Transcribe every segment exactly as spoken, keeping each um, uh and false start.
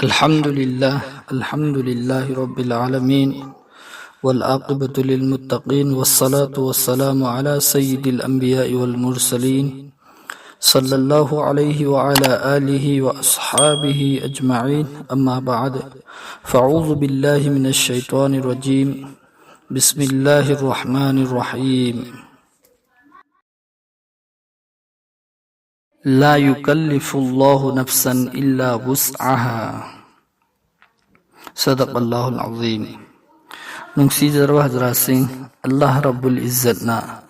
الحمد لله، الحمد لله رب العالمين، والعاقبة للمتقين، والصلاة والسلام على سيد الأنبياء والمرسلين، صلى الله عليه وعلى آله وأصحابه أجمعين. أما بعد، فأعوذ بالله من الشيطان الرجيم. بسم الله الرحمن الرحيم. لا يكلف الله نفسا إلا وسعها. صدق الله العظيم. ꯅꯨꯡꯁꯤꯖꯔꯕ ꯍꯖꯔꯥꯠꯁꯤꯡ, ꯑꯜꯂꯥꯍ ꯔꯕꯨꯜ ꯏꯖꯠꯅ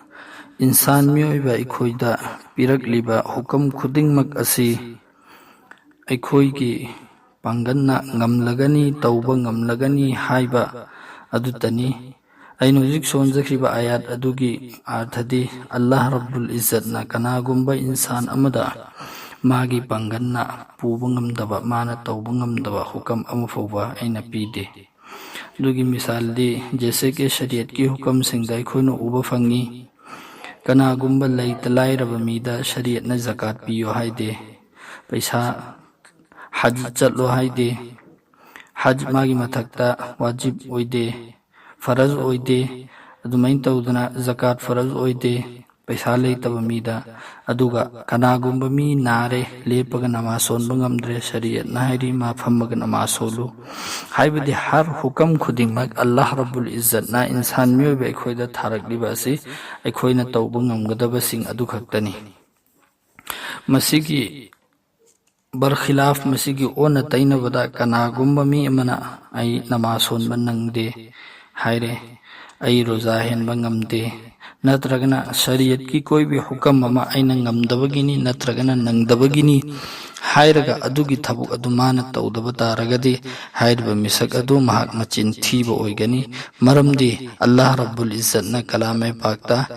ꯏꯟꯁꯥꯟ ꯃꯤꯑꯣꯏꯕ ꯑꯩꯈꯣꯏꯗ ꯄꯤꯔꯛꯂꯤꯕ ꯍꯨꯀꯝ ꯈꯨꯗꯤꯡꯃꯛ ꯑꯁꯤ ꯑꯩꯈꯣꯏꯒꯤ ꯄꯥꯡꯒꯜꯅ ꯉꯝꯂꯒꯅꯤ, ꯇꯧꯕ ꯉꯝꯂꯒꯅꯤ ꯍꯥꯏꯕ ꯑꯗꯨꯇꯅꯤ꯫ ꯑꯩꯅ ꯍꯧꯖꯤꯛ ꯁꯣꯟꯖꯈꯤꯕ ꯑꯥꯌꯥꯠ ꯑꯗꯨꯒꯤ ꯑꯥꯔꯊꯗꯤ, ꯑꯜꯂꯥꯍ ꯔꯕꯨꯜ ꯏꯖꯠꯅ ꯀꯅꯥꯒꯨꯝꯕ ꯏꯟꯁꯥꯟ ꯑꯃꯗ ꯃꯥꯒꯤ ꯄꯥꯡꯒꯜꯅ ꯄꯨꯕ ꯉꯝꯗꯕ, ꯃꯥꯅ ꯇꯧꯕ ꯉꯝꯗꯕ ꯍꯨꯀꯝ ꯑꯃ ꯐꯥꯎꯕ ꯑꯩꯅ ꯄꯤꯗꯦ꯫ ꯑꯗꯨꯒꯤ ꯃꯤꯁꯥꯜꯗꯤ, ꯖꯦꯁꯦ ꯀꯤ ꯁꯔꯤꯌꯠꯀꯤ ꯍꯨꯀꯝꯁꯤꯡꯗ ꯑꯩꯈꯣꯏꯅ ꯎꯕ ꯐꯪꯉꯤ꯫ ꯀꯅꯥꯒꯨꯝꯕ ꯂꯩꯇ ꯂꯥꯏꯔꯕ ꯃꯤꯗ ꯁꯔꯤꯌꯠꯅ ꯖꯀꯥꯠ ꯄꯤꯌꯣ ꯍꯥꯏꯗꯦ, ꯄꯩꯁꯥ ꯍꯖ ꯆꯠꯂꯣ ꯍꯥꯏꯗꯦ, ꯍꯖ ꯃꯥꯒꯤ ꯃꯊꯛꯇ ꯋꯥꯖꯤꯕ ꯑꯣꯏꯗꯦ, ꯐꯔꯖ ꯑꯣꯏꯗꯦ꯫ ꯑꯗꯨꯃꯥꯏꯅ ꯇꯧꯗꯅ ꯖꯀꯥꯠ ꯐꯔꯖ ꯑꯣꯏꯗꯦ ꯄꯩꯁꯥ ꯂꯩꯇꯕ ꯃꯤꯗ꯫ ꯑꯗꯨꯒ ꯀꯅꯥꯒꯨꯝꯕ ꯃꯤ ꯅꯥꯔꯦ, ꯂꯦꯞꯄꯒ ꯅꯃꯥꯖ ꯁꯣꯟꯕ ꯉꯝꯗ꯭ꯔꯦ, ꯁꯔꯤꯌꯠꯅ ꯍꯥꯏꯔꯤ ꯃꯥ ꯐꯝꯃꯒ ꯅꯃꯥꯖ ꯁꯣꯜꯂꯨ꯫ ꯍꯥꯏꯕꯗꯤ ꯍꯔ ꯍꯨꯀꯝ ꯈꯨꯗꯤꯡꯃꯛ ꯑꯜꯂꯥꯍ ꯔꯕꯨꯜ ꯏꯖꯠꯅ ꯏꯟꯁꯥꯟ ꯃꯤꯑꯣꯏꯕ ꯑꯩꯈꯣꯏꯗ ꯊꯥꯔꯛꯂꯤꯕ ꯑꯁꯤ ꯑꯩꯈꯣꯏꯅ ꯇꯧꯕ ꯉꯝꯒꯗꯕꯁꯤꯡ ꯑꯗꯨꯈꯛꯇꯅꯤ꯫ ꯃꯁꯤꯒꯤ ꯕꯔꯈꯤꯂꯥꯐ, ꯃꯁꯤꯒꯤ ꯑꯣꯟꯅ ꯇꯩꯅꯕꯗ, ꯀꯅꯥꯒꯨꯝꯕ ꯃꯤ ꯑꯃꯅ "ꯑꯩ ꯅꯃꯥꯖ ꯁꯣꯟꯕ ꯅꯪꯗꯦ" ꯍꯥꯏꯔꯦ, "ꯑꯩ ꯔꯣꯖꯥ ꯍꯦꯟꯕ ꯉꯝꯗꯦ", ꯅꯠꯇ꯭ꯔꯒꯅ ꯁꯔꯤꯌꯠꯀꯤ ꯀꯣꯏꯕꯤ ꯍꯨꯀꯝ ꯑꯃ ꯑꯩꯅ ꯉꯝꯗꯕꯒꯤꯅꯤ ꯅꯠꯇ꯭ꯔꯒꯅ ꯅꯪꯗꯕꯒꯤꯅꯤ ꯍꯥꯏꯔꯒ ꯑꯗꯨꯒꯤ ꯊꯕꯛ ꯑꯗꯨ ꯃꯥꯅ ꯇꯧꯗꯕ ꯇꯥꯔꯒꯗꯤ, ꯍꯥꯏꯔꯤꯕ ꯃꯤꯁꯛ ꯑꯗꯨ ꯃꯍꯥꯛ ꯃꯆꯤꯟ ꯊꯤꯕ ꯑꯣꯏꯒꯅꯤ꯫ ꯃꯔꯝꯗꯤ ꯑꯜꯂꯥꯍ ꯔꯕꯨꯜ ꯏꯖꯠꯅ ꯀꯂꯥꯃꯦ ꯄꯥꯛꯇ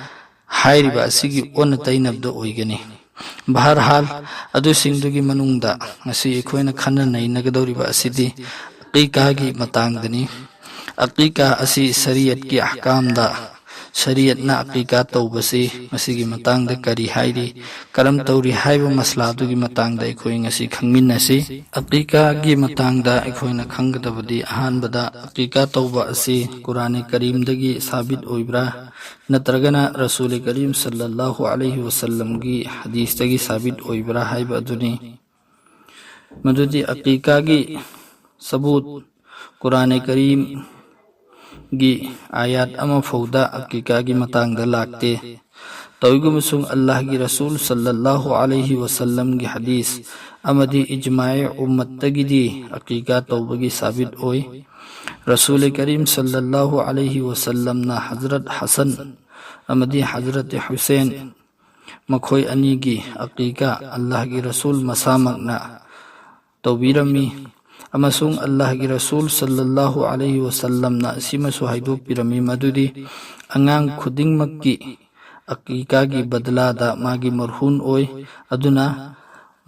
ꯍꯥꯏꯔꯤꯕ ꯑꯁꯤꯒꯤ ꯑꯣꯟꯅ ꯇꯩꯅꯕꯗ ꯑꯣꯏꯒꯅꯤ꯫ ꯕꯍꯔꯍꯥꯜ, ꯑꯗꯨꯁꯤꯡꯗꯨꯒꯤ ꯃꯅꯨꯡꯗ ꯉꯁꯤ ꯑꯩꯈꯣꯏꯅ ꯈꯟꯅ ꯅꯩꯅꯒꯗꯧꯔꯤꯕ ꯑꯁꯤꯗꯤ ꯑꯀꯤꯀꯥꯒꯤ ꯃꯇꯥꯡꯗꯅꯤ꯫ ꯑꯀꯤꯀꯥ ꯑꯁꯤ ꯁꯔꯤꯌꯠꯀꯤ ꯑꯍꯀꯥꯝꯗ ꯁꯔꯤꯌꯠꯅ ꯑꯀꯤꯀꯥ ꯇꯧꯕꯁꯤ, ꯃꯁꯤꯒꯤ ꯃꯇꯥꯡꯗ ꯀꯔꯤ ꯍꯥꯏꯔꯤ, ꯀꯔꯝ ꯇꯧꯔꯤ ꯍꯥꯏꯕ ꯃꯁꯂꯥꯗꯨꯒꯤ ꯃꯇꯥꯡꯗ ꯑꯩꯈꯣꯏ ꯉꯁꯤ ꯈꯪꯃꯤꯟꯅꯁꯤ꯫ ꯑꯀꯤꯀꯥꯒꯤ ꯃꯇꯥꯡꯗ ꯑꯩꯈꯣꯏꯅ ꯈꯪꯒꯗꯕꯗꯤ, ꯑꯍꯥꯟꯕꯗ ꯑꯀꯤꯀꯥ ꯇꯧꯕ ꯑꯁꯤ ꯀꯨꯔꯥꯅꯦ ꯀꯔꯤꯝꯗꯒꯤ ꯁꯥꯕꯤꯠ ꯑꯣꯏꯕ꯭ꯔꯥ, ꯅꯠꯇ꯭ꯔꯒꯅ ꯔꯁꯨꯂꯦ ꯀꯔꯤꯝ ꯁꯜꯂꯜꯂꯥꯍꯨ ꯑꯂꯩꯍꯤ ꯋꯁꯜꯂꯝꯒꯤ ꯍꯗꯤꯁꯇꯒꯤ ꯁꯥꯕꯤꯠ ꯑꯣꯏꯕ꯭ꯔꯥ ꯍꯥꯏꯕ ꯑꯗꯨꯅꯤ꯫ ꯃꯗꯨꯗꯤ ꯑꯀꯤꯀꯥꯒꯤ ꯁꯕꯨꯠ ꯀꯨꯔꯥꯅꯦ ꯀꯔꯤꯝꯒꯤ ꯑꯥꯌꯥꯠ ꯑꯃ ꯐꯥꯎꯗ ꯑꯀꯤꯀꯥꯒꯤ ꯃꯇꯥꯡꯗ ꯂꯥꯛꯇꯦ꯫ ꯇꯧꯏꯒꯨꯝꯕꯁꯨꯡ ꯑꯜꯂꯥꯍꯒꯤ ꯔꯁꯨꯜ ꯁꯜꯂꯜꯂꯥꯍꯨ ꯑꯂꯩꯍꯤ ꯋꯁꯜꯂꯝꯒꯤ ꯍꯗꯤꯁ ꯑꯃꯗꯤ ꯏꯖꯃꯥꯏ ꯎꯝꯃꯠꯇꯒꯤꯗꯤ ꯑꯀꯤꯀꯥ ꯇꯧꯕꯒꯤ ꯁꯥꯕꯤꯠ ꯑꯣꯏ꯫ ꯔꯁꯨꯂꯦ ꯀꯔꯤꯝ ꯁꯜꯂꯜꯂꯥꯍꯨ ꯑꯂꯩꯍꯤ ꯋꯁꯜꯂꯝꯅ ꯍꯖꯔꯠ ꯍꯁꯟ ꯑꯃꯗꯤ ꯍꯖꯔꯠ ꯍꯨꯁꯦꯟ ꯃꯈꯣꯏ ꯑꯅꯤꯒꯤ ꯑꯀꯤꯀꯥ ꯑꯜꯂꯥꯍꯒꯤ ꯔꯁꯨꯜ ꯃꯁꯥꯃꯛꯅ ꯇꯧꯕꯤꯔꯝꯃꯤ꯫ ꯑꯃꯁꯨꯡ ꯑꯜꯂꯥꯍꯒꯤ ꯔꯁꯨꯜ ꯁꯜꯂꯜꯂꯥꯍꯨ ꯑꯂꯩꯍꯤ ꯋꯁꯜꯂꯝꯅ ꯑꯁꯤꯃꯁꯨ ꯍꯥꯏꯗꯣꯛꯄꯤꯔꯝꯃꯤ, ꯃꯗꯨꯗꯤ ꯑꯉꯥꯡ ꯈꯨꯗꯤꯡꯃꯛꯀꯤ ꯑꯀꯤꯀꯥꯒꯤ ꯕꯗꯂꯥꯗ ꯃꯥꯒꯤ ꯃꯔꯍꯨꯟ ꯑꯣꯏ꯫ ꯑꯗꯨꯅ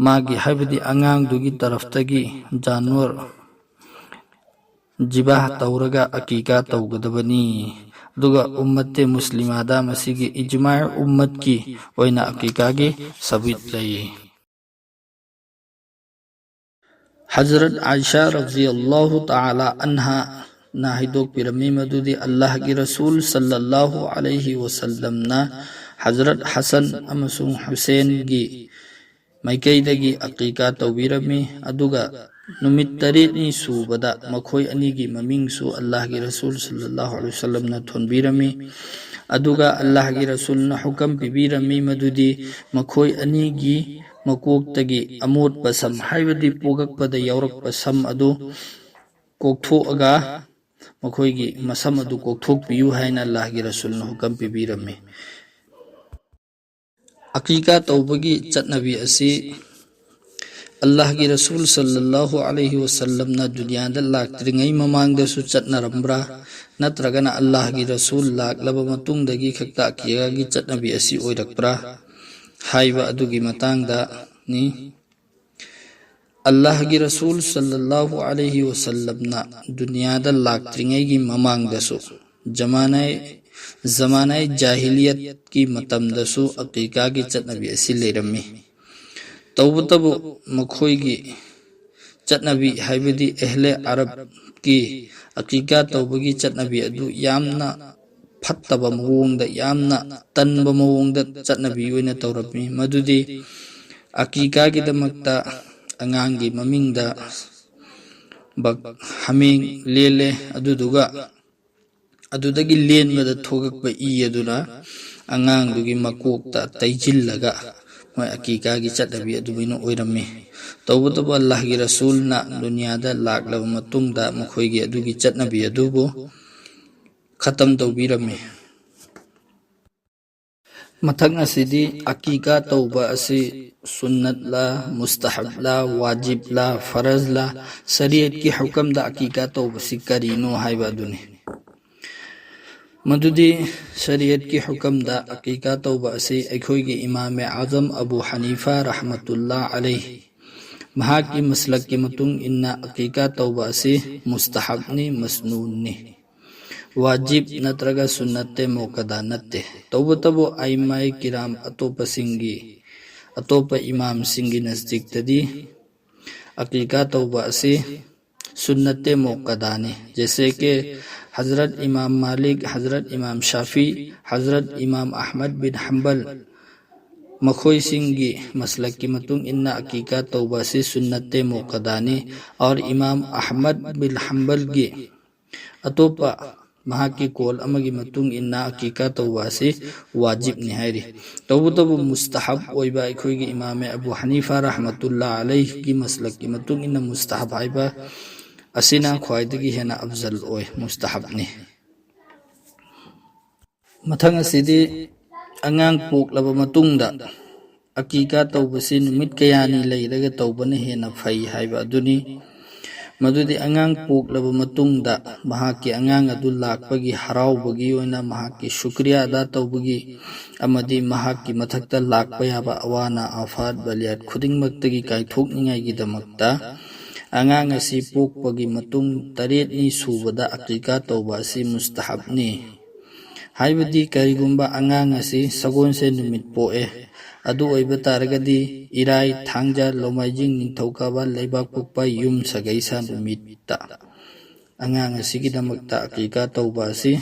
ꯃꯥꯒꯤ, ꯍꯥꯏꯕꯗꯤ ꯑꯉꯥꯡꯗꯨꯒꯤ ꯇꯔꯐꯇꯒꯤ ꯖꯥꯟꯋꯔ ꯖꯤꯕꯥ ꯇꯧꯔꯒ ꯑꯀꯤꯀꯥ ꯇꯧꯒꯗꯕꯅꯤ꯫ ꯑꯗꯨꯒ ꯎꯝꯃꯠꯇꯦ ꯃꯨꯁꯂꯤꯃꯥꯗ ꯃꯁꯤꯒꯤ ꯏꯖꯃꯥꯏ ꯎꯝꯃꯠꯀꯤ ꯑꯣꯏꯅ ꯑꯀꯤꯀꯥꯒꯤ ꯁꯕꯤꯠ ꯂꯩ꯫ ꯍꯖꯔꯠ ꯑꯥꯏꯁꯥ ꯔꯖꯤꯌꯜꯂꯥꯍꯨ ꯇꯥꯂꯥ ꯑꯟꯍꯥꯅ ꯍꯥꯏꯗꯣꯛꯄꯤꯔꯝꯃꯤ, ꯃꯗꯨꯗꯤ ꯑꯜꯂꯥꯍꯒꯤ ꯔꯁꯨꯜ ꯁꯜꯂꯜꯂꯥꯍꯨ ꯑꯂꯩꯍꯤ ꯋꯁꯜꯂꯝꯅ ꯍꯖꯔꯠ ꯍꯁꯟ ꯑꯃꯁꯨꯡ ꯍꯨꯁꯦꯟꯒꯤ ꯃꯥꯏꯀꯩꯗꯒꯤ ꯑꯀꯤꯀꯥ ꯇꯧꯕꯤꯔꯝꯃꯤ꯫ ꯑꯗꯨꯒ ꯅꯨꯃꯤꯠ ꯇꯔꯦꯠꯅꯤ ꯁꯨꯕꯗ ꯃꯈꯣꯏ ꯑꯅꯤꯒꯤ ꯃꯃꯤꯡꯁꯨ ꯑꯜꯂꯥꯍꯒꯤ ꯔꯁꯨꯜ ꯁꯜꯂꯜꯂꯥꯍꯨ ꯑꯂꯩꯍꯤ ꯋꯁꯜꯂꯝꯅ ꯊꯣꯟꯕꯤꯔꯝꯃꯤ꯫ ꯑꯗꯨꯒ ꯑꯜꯂꯥꯍꯒꯤ ꯔꯁꯨꯜꯅ ꯍꯨꯀꯝ ꯄꯤꯕꯤꯔꯝꯃꯤ, ꯃꯗꯨꯗꯤ ꯃꯈꯣꯏ ꯑꯅꯤꯒꯤ ꯃꯀꯣꯛꯇꯒꯤ ꯑꯃꯣꯠꯄ ꯁꯝ, ꯍꯥꯏꯕꯗꯤ ꯄꯣꯛꯂꯛꯄꯗ ꯌꯥꯎꯔꯛꯄ ꯁꯝ ꯑꯗꯨ ꯀꯣꯛꯊꯣꯛꯑꯒ ꯃꯈꯣꯏꯒꯤ ꯃꯁꯝ ꯑꯗꯨ ꯀꯣꯛꯊꯣꯛꯄꯤꯌꯨ ꯍꯥꯏꯅ ꯑꯜꯂꯥꯍꯒꯤ ꯔꯁꯨꯜꯅ ꯍꯨꯀꯝ ꯄꯤꯕꯤꯔꯝꯃꯤ꯫ ꯑꯀꯤꯀꯥ ꯇꯧꯕꯒꯤ ꯆꯠꯅꯕꯤ ꯑꯁꯤ ꯑꯜꯂꯥꯍꯒꯤ ꯔꯁꯨꯜ ꯁꯜꯂꯜꯂꯥꯍꯨ ꯑꯂꯩꯍꯤ ꯋꯁꯜꯂꯝꯅ ꯗꯨꯅꯤꯌꯥꯗ ꯂꯥꯛꯇ꯭ꯔꯤꯉꯩ ꯃꯃꯥꯡꯗꯁꯨ ꯆꯠꯅꯔꯝꯕ꯭ꯔꯥ, ꯅꯠꯇ꯭ꯔꯒꯅ ꯑꯜꯂꯥꯍꯒꯤ ꯔꯁꯨꯜ ꯂꯥꯛꯂꯕ ꯃꯇꯨꯡꯗꯒꯤ ꯈꯛꯇ ꯑꯀꯤꯀꯥꯒꯤ ꯆꯠꯅꯕꯤ ꯑꯁꯤ ꯑꯣꯏꯔꯛꯄ꯭ꯔꯥ ꯍꯥꯏꯕ ꯑꯗꯨꯒꯤ ꯃꯇꯥꯡꯗꯅꯤ꯫ ꯑꯜꯂꯥꯍꯒꯤ ꯔꯁꯨꯜ ꯁꯜꯂꯜꯂꯥꯍꯨ ꯑꯂꯩꯍꯤ ꯋꯁꯜꯂꯝꯅ ꯗꯨꯅꯤꯌꯥꯗ ꯂꯥꯛꯇ꯭ꯔꯤꯉꯩꯒꯤ ꯃꯃꯥꯡꯗꯁꯨ, ꯖꯃꯥꯅꯥꯏ ꯖꯃꯥꯅꯥꯏ ꯖꯥꯍꯤꯂꯤꯌꯠꯀꯤ ꯃꯇꯝꯗꯁꯨ ꯑꯀꯤꯀꯥꯒꯤ ꯆꯠꯅꯕꯤ ꯑꯁꯤ ꯂꯩꯔꯝꯃꯤ꯫ ꯇꯧꯕꯇꯕꯨ ꯃꯈꯣꯏꯒꯤ ꯆꯠꯅꯕꯤ, ꯍꯥꯏꯕꯗꯤ ꯑꯦꯍꯂꯦ ꯑꯔꯕꯀꯤ ꯑꯀꯤꯀꯥ ꯇꯧꯕꯒꯤ ꯆꯠꯅꯕꯤ ꯑꯗꯨ ꯌꯥꯝꯅ ꯐꯠꯇꯕ ꯃꯑꯣꯡꯗ, ꯌꯥꯝꯅ ꯇꯟꯕ ꯃꯑꯣꯡꯗ ꯆꯠꯅꯕꯤ ꯑꯣꯏꯅ ꯇꯧꯔꯝꯃꯤ꯫ ꯃꯗꯨꯗꯤ ꯑꯀꯤꯀꯥꯒꯤꯗꯃꯛꯇ ꯑꯉꯥꯡꯒꯤ ꯃꯃꯤꯡꯗ ꯕꯛ-, ꯍꯥꯃꯦꯡ ꯂꯦꯜꯂꯦ, ꯑꯗꯨꯗꯨꯒ ꯑꯗꯨꯗꯒꯤ ꯂꯦꯟꯕꯗ ꯊꯣꯛꯂꯛꯄ ꯏ ꯑꯗꯨꯅ ꯑꯉꯥꯡꯗꯨꯒꯤ ꯃꯀꯣꯛꯇ ꯇꯩꯁꯤꯜꯂꯒ ꯃꯣꯏ ꯑꯀꯤꯀꯥꯒꯤ ꯆꯠꯅꯕꯤ ꯑꯗꯨꯃꯥꯏꯅ ꯑꯣꯏꯔꯝꯃꯤ꯫ ꯇꯧꯕꯇꯕꯨ ꯑꯜꯂꯥꯍꯒꯤ ꯔꯁꯨꯜꯅ ꯗꯨꯅꯤꯌꯥꯗ ꯂꯥꯛꯂꯕ ꯃꯇꯨꯡꯗ ꯃꯈꯣꯏꯒꯤ ꯑꯗꯨꯒꯤ ꯆꯠꯅꯕꯤ ꯑꯗꯨꯕꯨ ꯈꯇꯝ ꯇꯧꯕꯤꯔꯝꯃꯤ꯫ ꯃꯊꯪ ꯑꯁꯤꯗꯤ ꯑꯀꯤꯀꯥ ꯇꯧꯕ ꯑꯁꯤ ꯁꯨꯟꯅꯠꯂꯥ, ꯃꯨꯁꯇꯍꯕꯂꯥ, ꯋꯥꯖꯤꯕꯂꯥ, ꯐꯔꯖꯂꯥ, ꯁꯔꯤꯌꯠꯀꯤ ꯍꯨꯀꯝꯗ ꯑꯀꯤꯀꯥ ꯇꯧꯕꯁꯤ ꯀꯔꯤꯅꯣ ꯍꯥꯏꯕ ꯑꯗꯨꯅꯤ꯫ ꯃꯗꯨꯗꯤ ꯁꯔꯤꯌꯠꯀꯤ ꯍꯨꯀꯝꯗ ꯑꯀꯤꯀꯥ ꯇꯧꯕ ꯑꯁꯤ ꯑꯩꯈꯣꯏꯒꯤ ꯏꯃꯥꯃꯦ ꯑꯥꯖꯝ ꯑꯕꯨ ꯍꯅꯤꯐꯥ ꯔꯍꯃꯇꯨꯜꯂꯥ ꯑꯂꯩ, ꯃꯍꯥꯛꯀꯤ ꯃꯁꯂꯛꯀꯤ ꯃꯇꯨꯡ ꯏꯟꯅ ꯑꯀꯤꯀꯥ ꯇꯧꯕ ꯑꯁꯤ ꯃꯨꯁꯇꯍꯕꯅꯤ, ꯃꯁꯅꯨꯟꯅꯤ꯫ ꯋꯥꯖꯤꯕ ꯅꯠꯇ꯭ꯔꯒ ꯁꯨꯟꯅꯠꯇꯦ ꯃꯣꯀꯗꯥ ꯅꯠꯇꯦ꯫ ꯇꯧꯕꯇꯕꯨ ꯑꯥꯏꯃꯥꯏ ꯀꯤꯔꯥꯝ ꯑꯇꯣꯞꯄꯁꯤꯡꯒꯤ, ꯑꯇꯣꯞꯄ ꯏꯃꯥꯝꯁꯤꯡꯒꯤ ꯅꯖꯗꯤꯛꯇꯗꯤ ꯑꯀꯤꯀꯥ ꯇꯧꯕ ꯑꯁꯤ ꯁꯨꯟꯅꯠꯇꯦ ꯃꯣꯀꯗꯥꯅꯤ꯫ ꯖꯦꯁꯦ ꯀꯦ ꯍꯖꯔꯠ ꯏꯃꯥꯝ ꯃꯥꯂꯤꯛ, ꯍꯖꯔꯠ ꯏꯃꯥꯝ ꯁꯥꯐꯤ, ꯍꯖꯔꯠ ꯏꯃꯥꯝ ꯑꯍꯃꯗ ꯕꯤꯟ ꯍꯝꯕꯜ, ꯃꯈꯣꯏꯁꯤꯡꯒꯤ ꯃꯁꯂꯛꯀꯤ ꯃꯇꯨꯡ ꯏꯟꯅ ꯑꯀꯤꯀꯥ ꯇꯧꯕ ꯑꯁꯤ ꯁꯨꯟꯅꯠꯇꯦ ꯃꯣꯀꯗꯥꯅꯤ꯫ ꯑꯣꯔ ꯏꯃꯥꯝ ꯑꯍꯃꯗ ꯕꯤꯟ ꯍꯝꯕꯜꯒꯤ ꯑꯇꯣꯞꯄ ꯃꯍꯥꯛꯀꯤ ꯀꯣꯜ ꯑꯃꯒꯤ ꯃꯇꯨꯡ ꯏꯟꯅ ꯑꯀꯤꯀꯥ ꯇꯧꯕ ꯑꯁꯤ ꯋꯥꯖꯤꯕꯅꯤ ꯍꯥꯏꯔꯤ꯫ ꯇꯧꯕꯇꯕꯨ ꯃꯨꯁꯇꯍꯕ ꯑꯣꯏꯕ ꯑꯩꯈꯣꯏꯒꯤ ꯏꯃꯥꯃꯦ ꯑꯕꯨ ꯍꯅꯤꯐꯥ ꯔꯍꯃꯇꯨꯜꯂꯥ ꯑꯂꯩꯍꯤꯒꯤ ꯃꯁꯂꯛꯀꯤ ꯃꯇꯨꯡ ꯏꯟꯅ ꯃꯨꯁꯇꯍꯕ ꯍꯥꯏꯕ ꯑꯁꯤꯅ ꯈ꯭ꯋꯥꯏꯗꯒꯤ ꯍꯦꯟꯅ ꯑꯐꯖꯜ ꯑꯣꯏ, ꯃꯨꯁꯇꯍꯕꯅꯤ꯫ ꯃꯊꯪ ꯑꯁꯤꯗꯤ ꯑꯉꯥꯡ ꯄꯣꯛꯂꯕ ꯃꯇꯨꯡꯗ ꯑꯀꯤꯀꯥ ꯇꯧꯕꯁꯤ ꯅꯨꯃꯤꯠ ꯀꯌꯥꯅꯤ ꯂꯩꯔꯒ ꯇꯧꯕꯅ ꯍꯦꯟꯅ ꯐꯩ ꯍꯥꯏꯕ ꯑꯗꯨꯅꯤ꯫ ꯃꯗꯨꯗꯤ ꯑꯉꯥꯡ ꯄꯣꯛꯂꯕ ꯃꯇꯨꯡꯗ ꯃꯍꯥꯛꯀꯤ ꯑꯉꯥꯡ ꯑꯗꯨ ꯂꯥꯛꯄꯒꯤ ꯍꯔꯥꯎꯕꯒꯤ ꯑꯣꯏꯅ ꯃꯍꯥꯛꯀꯤ ꯁꯨꯀ꯭ꯔꯤꯌꯥ ꯑꯗꯥ ꯇꯧꯕꯒꯤ ꯑꯃꯗꯤ ꯃꯍꯥꯛꯀꯤ ꯃꯊꯛꯇ ꯂꯥꯛꯄ ꯌꯥꯕ ꯑꯋꯥꯅ ꯑꯐꯥꯠ ꯕꯂꯤꯌꯥꯠ ꯈꯨꯗꯤꯡꯃꯛꯇꯒꯤ ꯀꯥꯏꯊꯣꯛꯅꯤꯡꯉꯥꯏꯒꯤꯗꯃꯛꯇ ꯑꯉꯥꯡ ꯑꯁꯤ ꯄꯣꯛꯄꯒꯤ ꯃꯇꯨꯡ ꯇꯔꯦꯠꯅꯤ ꯁꯨꯕꯗ ꯑꯀꯤꯀꯥ ꯇꯧꯕ ꯑꯁꯤ ꯃꯨꯁꯇꯍꯕꯅꯤ꯫ ꯍꯥꯏꯕꯗꯤ ꯀꯔꯤꯒꯨꯝꯕ ꯑꯉꯥꯡ ꯑꯁꯤ ꯁꯒꯣꯜꯁꯦꯟ ꯅꯨꯃꯤꯠ ꯄꯣꯛꯑꯦ, ꯑꯗꯨ ꯑꯣꯏꯕ ꯇꯥꯔꯒꯗꯤ ꯏꯔꯥꯏ, ꯊꯥꯡꯖ, ꯅꯣꯡꯃꯥꯏꯖꯤꯡ, ꯅꯤꯡꯊꯧꯀꯥꯕ, ꯂꯩꯕꯥꯛꯄꯣꯛꯄ, ꯌꯨꯝꯁꯀꯩꯁ ꯅꯨꯃꯤꯠꯇ ꯑꯉꯥꯡ ꯑꯁꯤꯒꯤꯗꯃꯛꯇ ꯑꯀꯤꯀꯥ ꯇꯧꯕ ꯑꯁꯤ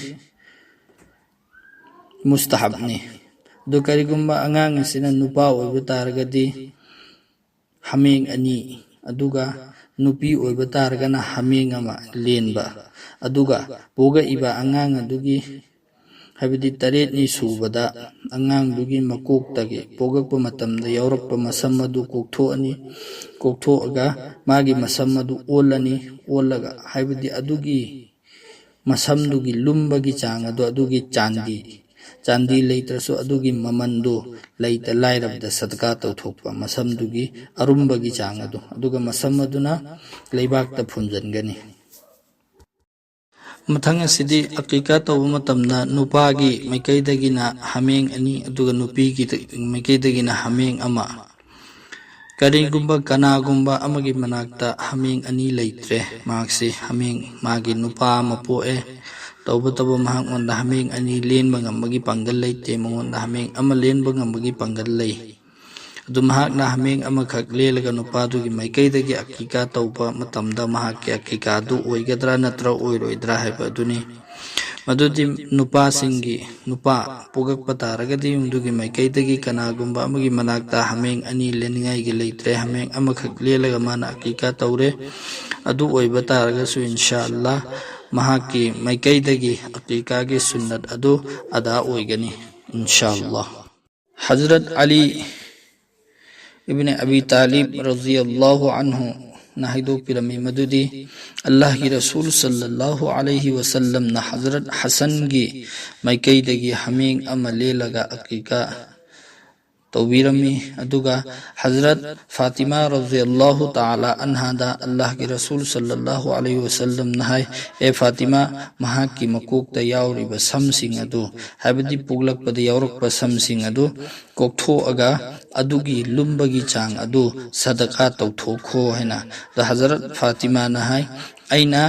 ꯃꯨꯁꯇꯍꯕꯅꯤ꯫ ꯑꯗꯨ ꯀꯔꯤꯒꯨꯝꯕ ꯑꯉꯥꯡ ꯑꯁꯤꯅ ꯅꯨꯄꯥ ꯑꯣꯏꯕ ꯇꯥꯔꯒꯗꯤ ꯍꯥꯃꯦꯡ ꯑꯅꯤ, ꯑꯗꯨꯒ ꯅꯨꯄꯤ ꯑꯣꯏꯕ ꯇꯥꯔꯒꯅ ꯍꯥꯃꯦꯡ ꯑꯃ ꯂꯦꯟꯕ, ꯑꯗꯨꯒ ꯄꯣꯛꯂꯛꯏꯕ ꯑꯉꯥꯡ ꯑꯗꯨꯒꯤ, ꯍꯥꯏꯕꯗꯤ ꯇꯔꯦꯠꯅꯤ ꯁꯨꯕꯗ ꯑꯉꯥꯡꯗꯨꯒꯤ ꯃꯀꯣꯛꯇꯒꯤ ꯄꯣꯛꯂꯛꯄ ꯃꯇꯝꯗ ꯌꯥꯎꯔꯛꯄ ꯃꯁꯝ ꯑꯗꯨ ꯀꯣꯛꯊꯣꯛꯑꯅꯤ꯫ ꯀꯣꯛꯊꯣꯛꯑꯒ ꯃꯥꯒꯤ ꯃꯁꯝ ꯑꯗꯨ ꯑꯣꯜꯂꯅꯤ꯫ ꯑꯣꯜꯂꯒ, ꯍꯥꯏꯕꯗꯤ ꯑꯗꯨꯒꯤ ꯃꯁꯝꯗꯨꯒꯤ ꯂꯨꯝꯕꯒꯤ ꯆꯥꯡ ꯑꯗꯨ, ꯑꯗꯨꯒꯤ ꯆꯥꯟꯗꯤ, ꯆꯥꯟꯗꯤ ꯂꯩꯇ꯭ꯔꯁꯨ ꯑꯗꯨꯒꯤ ꯃꯃꯟꯗꯨ ꯂꯩꯇ ꯂꯥꯏꯔꯕꯗ ꯁꯗꯀꯥ ꯇꯧꯊꯣꯛꯄ, ꯃꯁꯝꯗꯨꯒꯤ ꯑꯔꯨꯝꯕꯒꯤ ꯆꯥꯡ ꯑꯗꯨ, ꯑꯗꯨꯒ ꯃꯁꯝ ꯑꯗꯨꯅ ꯂꯩꯕꯥꯛꯇ ꯐꯨꯝꯖꯤꯟꯒꯅꯤ꯫ ꯃꯊꯪ ꯑꯁꯤꯗꯤ ꯑꯀꯤꯀꯥ ꯇꯧꯕ ꯃꯇꯝꯗ ꯅꯨꯄꯥꯒꯤ ꯃꯥꯏꯀꯩꯗꯒꯤꯅ ꯍꯥꯃꯦꯡ ꯑꯅꯤ, ꯑꯗꯨꯒ ꯅꯨꯄꯤꯒꯤ ꯃꯥꯏꯀꯩꯗꯒꯤꯅ ꯍꯥꯃꯦꯡ ꯑꯃ꯫ ꯀꯔꯤꯒꯨꯝꯕ ꯀꯅꯥꯒꯨꯝꯕ ꯑꯃꯒꯤ ꯃꯅꯥꯛꯇ ꯍꯥꯃꯦꯡ ꯑꯅꯤ ꯂꯩꯇ꯭ꯔꯦ, ꯃꯍꯥꯛꯁꯤ ꯍꯥꯃꯦꯡ, ꯃꯥꯒꯤ ꯅꯨꯄꯥ ꯑꯃ ꯄꯣꯛꯑꯦ, ꯇꯧꯕꯇꯕꯨ ꯃꯍꯥꯛꯉꯣꯟꯗ ꯍꯥꯃꯦꯡ ꯑꯅꯤ ꯂꯦꯟꯕ ꯉꯝꯕꯒꯤ ꯄꯥꯡꯒꯜ ꯂꯩꯇꯦ, ꯃꯉꯣꯟꯗ ꯍꯥꯃꯦꯡ ꯑꯃ ꯂꯦꯟꯕ ꯉꯝꯕꯒꯤ ꯄꯥꯡꯒꯜ ꯂꯩ꯫ ꯑꯗꯨ ꯃꯍꯥꯛꯅ ꯍꯥꯃꯦꯡ ꯑꯃꯈꯛ ꯂꯦꯜꯂꯒ ꯅꯨꯄꯥꯗꯨꯒꯤ ꯃꯥꯏꯀꯩꯗꯒꯤ ꯑꯀꯤꯀꯥ ꯇꯧꯕ ꯃꯇꯝꯗ ꯃꯍꯥꯛꯀꯤ ꯑꯀꯤꯀꯥ ꯑꯗꯨ ꯑꯣꯏꯒꯗ꯭ꯔꯥ ꯅꯠꯇ꯭ꯔ ꯑꯣꯏꯔꯣꯏꯗ꯭ꯔꯥ ꯍꯥꯏꯕ ꯑꯗꯨꯅꯤ꯫ ꯃꯗꯨꯗꯤ ꯅꯨꯄꯥꯁꯤꯡꯒꯤ, ꯅꯨꯄꯥ ꯄꯣꯛꯂꯛꯄ ꯇꯥꯔꯒꯗꯤ ꯃꯗꯨꯒꯤ ꯃꯥꯏꯀꯩꯗꯒꯤ ꯀꯅꯥꯒꯨꯝꯕ ꯑꯃꯒꯤ ꯃꯅꯥꯛꯇ ꯍꯥꯃꯦꯡ ꯑꯅꯤ ꯂꯦꯟꯅꯤꯡꯉꯥꯏꯒꯤ ꯂꯩꯇ꯭ꯔꯦ, ꯍꯥꯃꯦꯡ ꯑꯃꯈꯛ ꯂꯦꯜꯂꯒ ꯃꯥꯅ ꯑꯀꯤꯀꯥ ꯇꯧꯔꯦ꯫ ꯑꯗꯨ ꯑꯣꯏꯕ ꯇꯥꯔꯒꯁꯨ ꯏꯟꯁꯥ ꯑꯜꯂꯥ ꯃꯍꯥꯛꯀꯤ ꯃꯥꯏꯀꯩꯗꯒꯤ ꯑꯀꯤꯀꯥꯒꯤ ꯁꯨꯟꯅꯠ ꯑꯗꯨ ꯑꯗꯥ ꯑꯣꯏꯒꯅꯤ ꯏꯟꯁꯥ ꯑꯜꯂꯥ꯫ ꯍꯖꯔꯠ ꯑꯂꯤ ꯏꯕꯅꯦ ꯑꯕꯤ ꯇꯥꯂꯤꯕ ꯔꯖꯤꯌꯜꯂꯥꯍꯨ ꯑꯟꯍꯨꯅ ꯍꯥꯏꯗꯣꯛꯄꯤꯔꯝꯃꯤ ꯃꯗꯨꯗꯤ ꯑꯜꯂꯥꯍꯒꯤ ꯔꯁꯨꯜ ꯁꯜꯂꯜꯂꯥꯍꯨ ꯑꯂꯩꯍꯤ ꯋꯁꯜꯂꯝꯅ ꯍꯖꯔꯠ ꯍꯁꯟꯒꯤ ꯃꯥꯏꯀꯩꯗꯒꯤ ꯍꯥꯃꯦꯡ ꯑꯃ ꯂꯦꯜꯂꯒ ꯑꯀꯤꯀꯥ ꯇꯧꯕꯤꯔꯝꯃꯤ꯫ ꯑꯗꯨꯒ ꯍꯖꯔꯠ ꯐꯥꯇꯤꯃꯥ ꯔꯖꯤꯌꯜꯂꯥꯍꯨ ꯇꯥꯂꯥ ꯑꯟꯍꯥꯗ ꯑꯜꯂꯥꯍꯒꯤ ꯔꯁꯨꯜ ꯁꯜꯂꯜꯂꯥꯍꯨ ꯑꯂꯩꯍꯤ ꯋꯁꯜꯂꯝꯅ ꯍꯥꯏ, "ꯑꯦ ꯐꯥꯇꯤꯃꯥ, ꯃꯍꯥꯛꯀꯤ ꯃꯀꯣꯛꯇ ꯌꯥꯎꯔꯤꯕ ꯁꯝꯁꯤꯡ ꯑꯗꯨ, ꯍꯥꯏꯕꯗꯤ ꯄꯣꯛꯂꯛꯄꯗ ꯌꯥꯎꯔꯛꯄ ꯁꯝꯁꯤꯡ ꯑꯗꯨ ꯀꯣꯛꯊꯣꯛꯑꯒ ꯑꯗꯨꯒꯤ ꯂꯨꯝꯕꯒꯤ ꯆꯥꯡ ꯑꯗꯨ ꯁꯗꯀꯥ ꯇꯧꯊꯣꯛꯈꯣ" ꯍꯥꯏꯅ꯫ ꯑꯗ ꯍꯖꯔꯠ ꯐꯥꯇꯤꯃꯥꯅ ꯍꯥꯏ, "ꯑꯩꯅ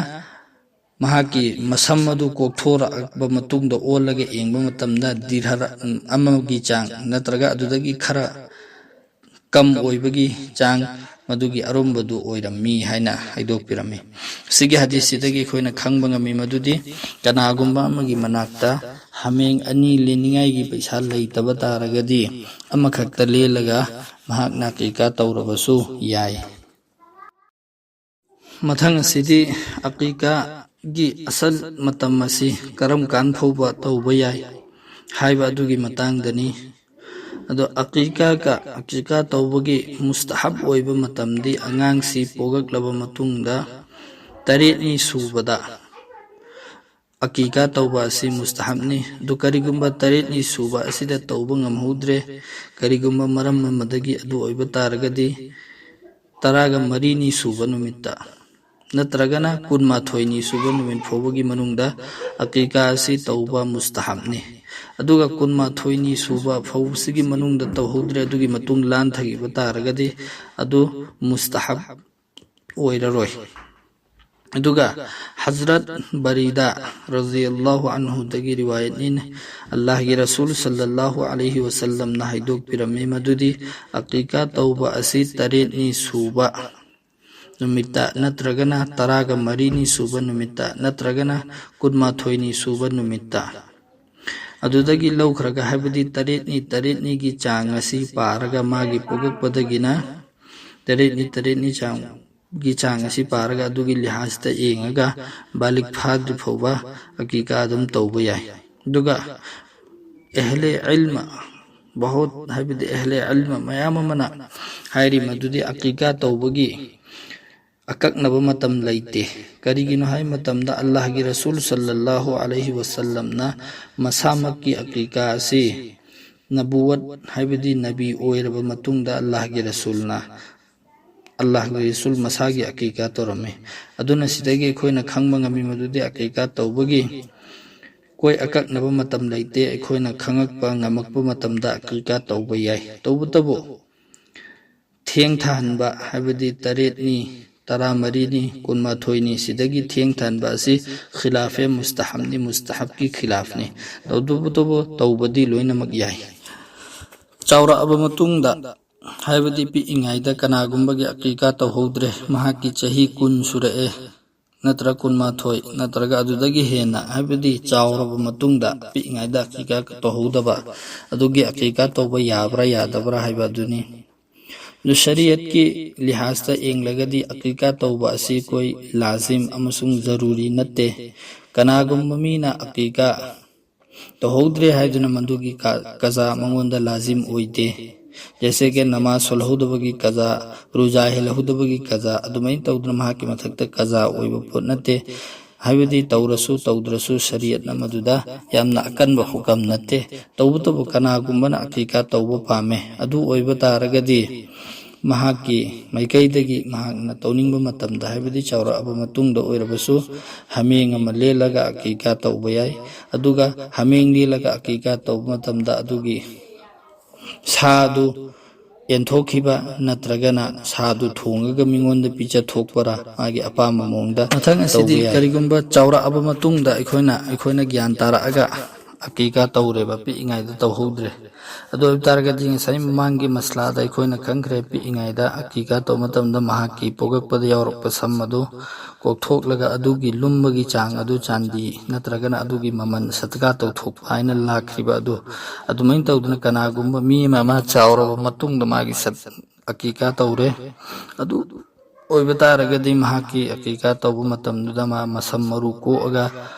ꯃꯍꯥꯛꯀꯤ ꯃꯁꯝ ꯑꯗꯨ ꯀꯣꯛꯊꯣꯔꯛꯄ ꯃꯇꯨꯡꯗ ꯑꯣꯜꯂꯒ ꯌꯦꯡꯕ ꯃꯇꯝꯗ ꯗꯤꯔꯍꯝ ꯑꯃꯒꯤ ꯆꯥꯡ ꯅꯠꯇ꯭ꯔꯒ ꯑꯗꯨꯗꯒꯤ ꯈꯔ ꯀꯝ ꯑꯣꯏꯕꯒꯤ ꯆꯥꯡ ꯃꯗꯨꯒꯤ ꯑꯔꯨꯝꯕꯗꯨ ꯑꯣꯏꯔꯝꯃꯤ ꯍꯥꯏꯅ ꯍꯥꯏꯗꯣꯛꯄꯤꯔꯝꯃꯤ꯫ ꯁꯤꯒꯤ ꯍꯗꯤꯁꯁꯤꯗꯒꯤ ꯑꯩꯈꯣꯏꯅ ꯈꯪꯕ ꯉꯝꯃꯤ ꯃꯗꯨꯗꯤ ꯀꯅꯥꯒꯨꯝꯕ ꯑꯃꯒꯤ ꯃꯅꯥꯛꯇ ꯍꯥꯃꯦꯡ ꯑꯅꯤ ꯂꯦꯟꯅꯤꯡꯉꯥꯏꯒꯤ ꯄꯩꯁꯥ ꯂꯩꯇꯕ ꯇꯥꯔꯒꯗꯤ ꯑꯃꯈꯛꯇ ꯂꯦꯜꯂꯒ ꯃꯍꯥꯛꯅ ꯑꯀꯤꯀꯥ ꯇꯧꯔꯕꯁꯨ ꯌꯥꯏ꯫ ꯃꯊꯪ ꯑꯁꯤꯗꯤ ꯑꯀꯤꯀꯥꯒꯤ ꯑꯁꯜ ꯃꯇꯝ ꯑꯁꯤ ꯀꯔꯝ ꯀꯥꯟ ꯐꯥꯎꯕ ꯇꯧꯕ ꯌꯥꯏ ꯍꯥꯏꯕ ꯑꯗꯨꯒꯤ ꯃꯇꯥꯡꯗꯅꯤ꯫ ꯑꯗꯣ ꯑꯀꯤꯀꯥꯒ, ꯑꯀꯤꯀꯥ ꯇꯧꯕꯒꯤ ꯃꯨꯁꯇꯍꯕ ꯑꯣꯏꯕ ꯃꯇꯝꯗꯤ ꯑꯉꯥꯡꯁꯤ ꯄꯣꯛꯂꯛꯂꯕ ꯃꯇꯨꯡꯗ ꯇꯔꯦꯠꯅꯤ ꯁꯨꯕꯗ ꯑꯀꯤꯀꯥ ꯇꯧꯕ ꯑꯁꯤ ꯃꯨꯁꯇꯍꯕꯅꯤ꯫ ꯑꯗꯨ ꯀꯔꯤꯒꯨꯝꯕ ꯇꯔꯦꯠꯅꯤ ꯁꯨꯕ ꯑꯁꯤꯗ ꯇꯧꯕ ꯉꯝꯍꯧꯗ꯭ꯔꯦ, ꯀꯔꯤꯒꯨꯝꯕ ꯃꯔꯝ ꯑꯃꯗꯒꯤ ꯑꯗꯨ ꯑꯣꯏꯕ ꯇꯥꯔꯒꯗꯤ ꯇꯔꯥꯒ ꯃꯔꯤꯅꯤ ꯁꯨꯕ ꯅꯨꯃꯤꯠꯇ ꯅꯠꯇ꯭ꯔꯒꯅ ꯀꯨꯟꯃꯥꯊꯣꯏꯅꯤ ꯁꯨꯕ ꯅꯨꯃꯤꯠ ꯐꯥꯎꯕꯒꯤ ꯃꯅꯨꯡꯗ ꯑꯀꯤꯀꯥ ꯑꯁꯤ ꯇꯧꯕ ꯃꯨꯁꯇꯍꯕꯅꯤ꯫ ꯑꯗꯨꯒ ꯀꯨꯟꯃꯥꯊꯣꯏꯅꯤ ꯁꯨꯕ ꯐꯥꯎꯕꯁꯤꯒꯤ ꯃꯅꯨꯡꯗ ꯇꯧꯍꯧꯗ꯭ꯔꯦ, ꯑꯗꯨꯒꯤ ꯃꯇꯨꯡ ꯂꯥꯟꯊꯈꯤꯕ ꯇꯥꯔꯒꯗꯤ ꯑꯗꯨ ꯃꯨꯁꯇꯍꯕ ꯑꯣꯏꯔꯔꯣꯏ꯫ ꯑꯗꯨꯒ ꯍꯖꯔꯠ ꯕꯔꯤꯗꯥ ꯔꯖꯤꯌꯜꯂꯥꯍꯨ ꯑꯟꯍꯨꯗꯒꯤ ꯔꯤꯋꯥꯌꯠꯅꯤ, ꯑꯜꯂꯥꯍꯒꯤ ꯔꯁꯨꯜ ꯁꯜꯂꯜꯂꯥꯍꯨ ꯑꯂꯩꯍꯤ ꯋꯁꯜꯂꯝꯅ ꯍꯥꯏꯗꯣꯛꯄꯤꯔꯝꯃꯤ ꯃꯗꯨꯗꯤ ꯑꯀꯤꯀꯥ ꯇꯧꯕ ꯑꯁꯤ ꯇꯔꯦꯠꯅꯤ ꯁꯨꯕ ꯅꯨꯃꯤꯠꯇ ꯅꯠꯇ꯭ꯔꯒꯅ ꯇꯔꯥꯒ ꯃꯔꯤꯅꯤ ꯁꯨꯕ ꯅꯨꯃꯤꯠꯇ ꯅꯠꯇ꯭ꯔꯒꯅ ꯀꯨꯟꯃꯥꯊꯣꯏꯅꯤ ꯁꯨꯕ ꯅꯨꯃꯤꯠꯇ ꯑꯗꯨꯗꯒꯤ ꯂꯧꯈ꯭ꯔꯒ, ꯍꯥꯏꯕꯗꯤ ꯇꯔꯦꯠꯅꯤ, ꯇꯔꯦꯠꯅꯤꯒꯤ ꯆꯥꯡ ꯑꯁꯤ ꯄꯥꯔꯒ ꯃꯥꯒꯤ ꯄꯣꯛꯂꯛꯄꯗꯒꯤꯅ ꯇꯔꯦꯠꯅꯤ, ꯇꯔꯦꯠꯅꯤ ꯆꯥꯡꯒꯤ ꯆꯥꯡ ꯑꯁꯤ ꯄꯥꯔꯒ ꯑꯗꯨꯒꯤ ꯂꯤꯍꯥꯖꯇ ꯌꯦꯡꯉꯒ ꯕꯥꯂꯤꯛ ꯐꯥꯗ꯭ꯔꯤ ꯐꯥꯎꯕ ꯑꯀꯤꯀꯥ ꯑꯗꯨꯝ ꯇꯧꯕ ꯌꯥꯏ꯫ ꯑꯗꯨꯒ ꯑꯍꯂꯦ ꯏꯜꯃ ꯕꯍꯨꯠ, ꯍꯥꯏꯕꯗꯤ ꯑꯍꯂꯦ ꯏꯜꯃ ꯃꯌꯥꯝ ꯑꯃꯅ ꯍꯥꯏꯔꯤ ꯃꯗꯨꯗꯤ ꯑꯀꯤꯀꯥ ꯇꯧꯕꯒꯤ ꯑꯀꯛꯅꯕ ꯃꯇꯝ ꯂꯩꯇꯦ꯫ ꯀꯔꯤꯒꯤꯅꯣ ꯍꯥꯏꯕ ꯃꯇꯝꯗ ꯑꯜꯂꯥꯍꯒꯤ ꯔꯁꯨꯜ ꯁꯜꯂꯜꯂꯥꯍꯨ ꯑꯂꯩꯍꯤ ꯋꯁꯜꯂꯝꯅ ꯃꯁꯥꯃꯛꯀꯤ ꯑꯀꯤꯀꯥ ꯑꯁꯤ ꯅꯕꯨꯋꯠ, ꯍꯥꯏꯕꯗꯤ ꯅꯕꯤ ꯑꯣꯏꯔꯕ ꯃꯇꯨꯡꯗ ꯑꯜꯂꯥꯍꯒꯤ ꯔꯁꯨꯜꯅ, ꯑꯜꯂꯥꯍꯒꯤ ꯔꯁꯨꯜ ꯃꯁꯥꯒꯤ ꯑꯀꯤꯀꯥ ꯇꯧꯔꯝꯃꯤ꯫ ꯑꯗꯨꯅ ꯁꯤꯗꯒꯤ ꯑꯩꯈꯣꯏꯅ ꯈꯪꯕ ꯉꯝꯃꯤ ꯃꯗꯨꯗꯤ ꯑꯀꯤꯀꯥ ꯇꯧꯕꯒꯤ ꯀꯣꯏ ꯑꯀꯛꯅꯕ ꯃꯇꯝ ꯂꯩꯇꯦ꯫ ꯑꯩꯈꯣꯏꯅ ꯈꯪꯉꯛꯄ ꯉꯝꯃꯛꯄ ꯃꯇꯝꯗ ꯑꯀꯤꯀꯥ ꯇꯧꯕ ꯌꯥꯏ꯫ ꯇꯧꯕꯇꯕꯨ ꯊꯦꯡꯊꯍꯟꯕ, ꯍꯥꯏꯕꯗꯤ ꯇꯔꯦꯠꯅꯤ, ꯇꯔꯥꯃꯔꯤꯅꯤ, ꯀꯨꯟꯃꯥꯊꯣꯏꯅꯤ, ꯁꯤꯗꯒꯤ ꯊꯦꯡꯊꯍꯟꯕ ꯑꯁꯤ ꯈꯤꯂꯥꯐꯦ ꯃꯨꯁꯇꯍꯝꯅꯤ, ꯃꯨꯁꯇꯍꯕꯀꯤ ꯈꯤꯂꯥꯐꯅꯤ꯫ ꯇꯧꯕꯇꯕꯨ ꯇꯧꯕꯗꯤ ꯂꯣꯏꯅꯃꯛ ꯌꯥꯏ꯫ ꯆꯥꯎꯔꯛꯑꯕ ꯃꯇꯨꯡꯗ, ꯍꯥꯏꯕꯗꯤ ꯄꯤꯛꯏꯉꯩꯗ ꯀꯅꯥꯒꯨꯝꯕꯒꯤ ꯑꯀꯤꯀꯥ ꯇꯧꯍꯧꯗ꯭ꯔꯦ, ꯃꯍꯥꯛꯀꯤ ꯆꯍꯤ ꯀꯨꯟ ꯁꯨꯔꯛꯑꯦ, ꯅꯠꯇ꯭ꯔꯒ ꯀꯨꯟꯃꯥꯊꯣꯏ, ꯅꯠꯇ꯭ꯔꯒ ꯑꯗꯨꯗꯒꯤ ꯍꯦꯟꯅ, ꯍꯥꯏꯕꯗꯤ ꯆꯥꯎꯔꯕ ꯃꯇꯨꯡꯗ ꯄꯤꯛꯏꯉꯩꯗ ꯑꯀꯤꯀꯥ ꯇꯧꯍꯧꯗꯕ, ꯑꯗꯨꯒꯤ ꯑꯀꯤꯀꯥ ꯇꯧꯕ ꯌꯥꯕ꯭ꯔꯥ ꯌꯥꯗꯕ꯭ꯔꯥ ꯍꯥꯏꯕ ꯑꯗꯨꯅꯤ꯫ ꯑꯗꯨ ꯁꯔꯤꯌꯠꯀꯤ ꯂꯤꯍꯥꯖꯇ ꯌꯦꯡꯂꯒꯗꯤ ꯑꯀꯤꯀꯥ ꯇꯧꯕ ꯑꯁꯤ ꯑꯩꯈꯣꯏ ꯂꯥꯖꯤꯝ ꯑꯃꯁꯨꯡ ꯖꯔꯨꯔꯤ ꯅꯠꯇꯦ꯫ ꯀꯅꯥꯒꯨꯝꯕ ꯃꯤꯅ ꯑꯀꯤꯀꯥ ꯇꯧꯍꯧꯗ꯭ꯔꯦ ꯍꯥꯏꯗꯨꯅ ꯃꯗꯨꯒꯤ ꯀ-, ꯀꯖꯥ ꯃꯉꯣꯟꯗ ꯂꯥꯖꯤꯝ ꯑꯣꯏꯗꯦ꯫ ꯖꯩꯁꯦ ꯀꯤ ꯅꯃꯥꯖ ꯁꯣꯜꯍꯧꯗꯕꯒꯤ ꯀꯖꯥ, ꯔꯨꯖꯥ ꯍꯦꯜꯍꯧꯗꯕꯒꯤ ꯀꯖꯥ, ꯑꯗꯨꯃꯥꯏꯅ ꯇꯧꯗꯅ ꯃꯍꯥꯛꯀꯤ ꯃꯊꯛꯇ ꯀꯖꯥ ꯑꯣꯏꯕ ꯄꯣꯠ ꯅꯠꯇꯦ꯫ ꯍꯥꯏꯕꯗꯤ ꯇꯧꯔꯁꯨ ꯇꯧꯗ꯭ꯔꯁꯨ ꯁꯔꯤꯌꯠꯅ ꯃꯗꯨꯗ ꯌꯥꯝꯅ ꯑꯀꯟꯕ ꯍꯨꯀꯝ ꯅꯠꯇꯦ꯫ ꯇꯧꯕꯇꯕꯨ ꯀꯅꯥꯒꯨꯝꯕꯅ ꯑꯀꯤꯀꯥ ꯇꯧꯕ ꯄꯥꯝꯃꯦ, ꯑꯗꯨ ꯑꯣꯏꯕ ꯇꯥꯔꯒꯗꯤ ꯃꯍꯥꯛꯀꯤ ꯃꯥꯏꯀꯩꯗꯒꯤ ꯃꯍꯥꯛꯅ ꯇꯧꯅꯤꯡꯕ ꯃꯇꯝꯗ, ꯍꯥꯏꯕꯗꯤ ꯆꯥꯎꯔꯛꯑꯕ ꯃꯇꯨꯡꯗ ꯑꯣꯏꯔꯕꯁꯨ, ꯍꯥꯃꯦꯡ ꯑꯃ ꯂꯦꯜꯂꯒ ꯑꯀꯤꯀꯥ ꯇꯧꯕ ꯌꯥꯏ꯫ ꯑꯗꯨꯒ ꯍꯥꯃꯦꯡ ꯂꯦꯜꯂꯒ ꯑꯀꯤꯀꯥ ꯇꯧꯕ ꯃꯇꯝꯗ ꯑꯗꯨꯒꯤ ꯁꯥꯗꯨ ꯌꯦꯟꯊꯣꯛꯈꯤꯕ ꯅꯠꯇ꯭ꯔꯒꯅ ꯁꯥꯗꯨ ꯊꯣꯡꯉꯒ ꯃꯤꯉꯣꯟꯗ ꯄꯤꯖꯊꯣꯛꯄꯔꯥ, ꯃꯥꯒꯤ ꯑꯄꯥꯝꯕ ꯃꯑꯣꯡꯗ ꯃꯊꯪ ꯑꯁꯤꯗꯤ ꯇꯧꯕ ꯌꯥꯏ꯫ ꯀꯔꯤꯒꯨꯝꯕ ꯆꯥꯎꯔꯛꯑꯕ ꯃꯇꯨꯡꯗ ꯑꯩꯈꯣꯏꯅ, ꯑꯩꯈꯣꯏꯅ ꯒ꯭ꯌꯥꯟ ꯇꯥꯔꯛꯑꯒ ꯑꯀꯤꯀꯥ ꯇꯧꯔꯦꯕ, ꯄꯤꯛꯏꯉꯩꯗ ꯇꯧꯍꯧꯗ꯭ꯔꯦ꯫ ꯑꯗꯨ ꯑꯣꯏꯕ ꯇꯥꯔꯒꯗꯤ ꯉꯁꯥꯏ ꯃꯃꯥꯡꯒꯤ ꯃꯁꯂꯥꯗ ꯑꯩꯈꯣꯏꯅ ꯈꯪꯈ꯭ꯔꯦ, ꯄꯤꯛꯏꯉꯩꯗ ꯑꯀꯤꯀꯥ ꯇꯧꯕ ꯃꯇꯝꯗ ꯃꯍꯥꯛꯀꯤ ꯄꯣꯛꯂꯛꯄꯗ ꯌꯥꯎꯔꯛꯄ ꯁꯝ ꯑꯗꯨ ꯀꯣꯛꯊꯣꯛꯂꯒ ꯑꯗꯨꯒꯤ ꯂꯨꯝꯕꯒꯤ ꯆꯥꯡ ꯑꯗꯨ ꯆꯥꯟꯗꯤ ꯅꯠꯇ꯭ꯔꯒꯅ ꯑꯗꯨꯒꯤ ꯃꯃꯜ ꯁꯠꯀꯥ ꯇꯧꯊꯣꯛꯄ ꯍꯥꯏꯅ ꯂꯥꯛꯈ꯭ꯔꯤꯕ ꯑꯗꯨ, ꯑꯗꯨꯃꯥꯏꯅ ꯇꯧꯗꯅ ꯀꯅꯥꯒꯨꯝꯕ ꯃꯤ ꯑꯃ, ꯑꯃ ꯆꯥꯎꯔꯕ ꯃꯇꯨꯡꯗ ꯃꯥꯒꯤ ꯁꯠ-, ꯑꯀꯤꯀꯥ ꯇꯧꯔꯦ꯫ ꯑꯗꯨ ꯑꯣꯏꯕ ꯇꯥꯔꯒꯗꯤ ꯃꯍꯥꯛꯀꯤ ꯑꯀꯤꯀꯥ ꯇꯧꯕ ꯃꯇꯝꯗꯨꯗ ꯃꯥ ꯃꯁꯝ ꯃꯔꯨ ꯀꯣꯛꯑꯒ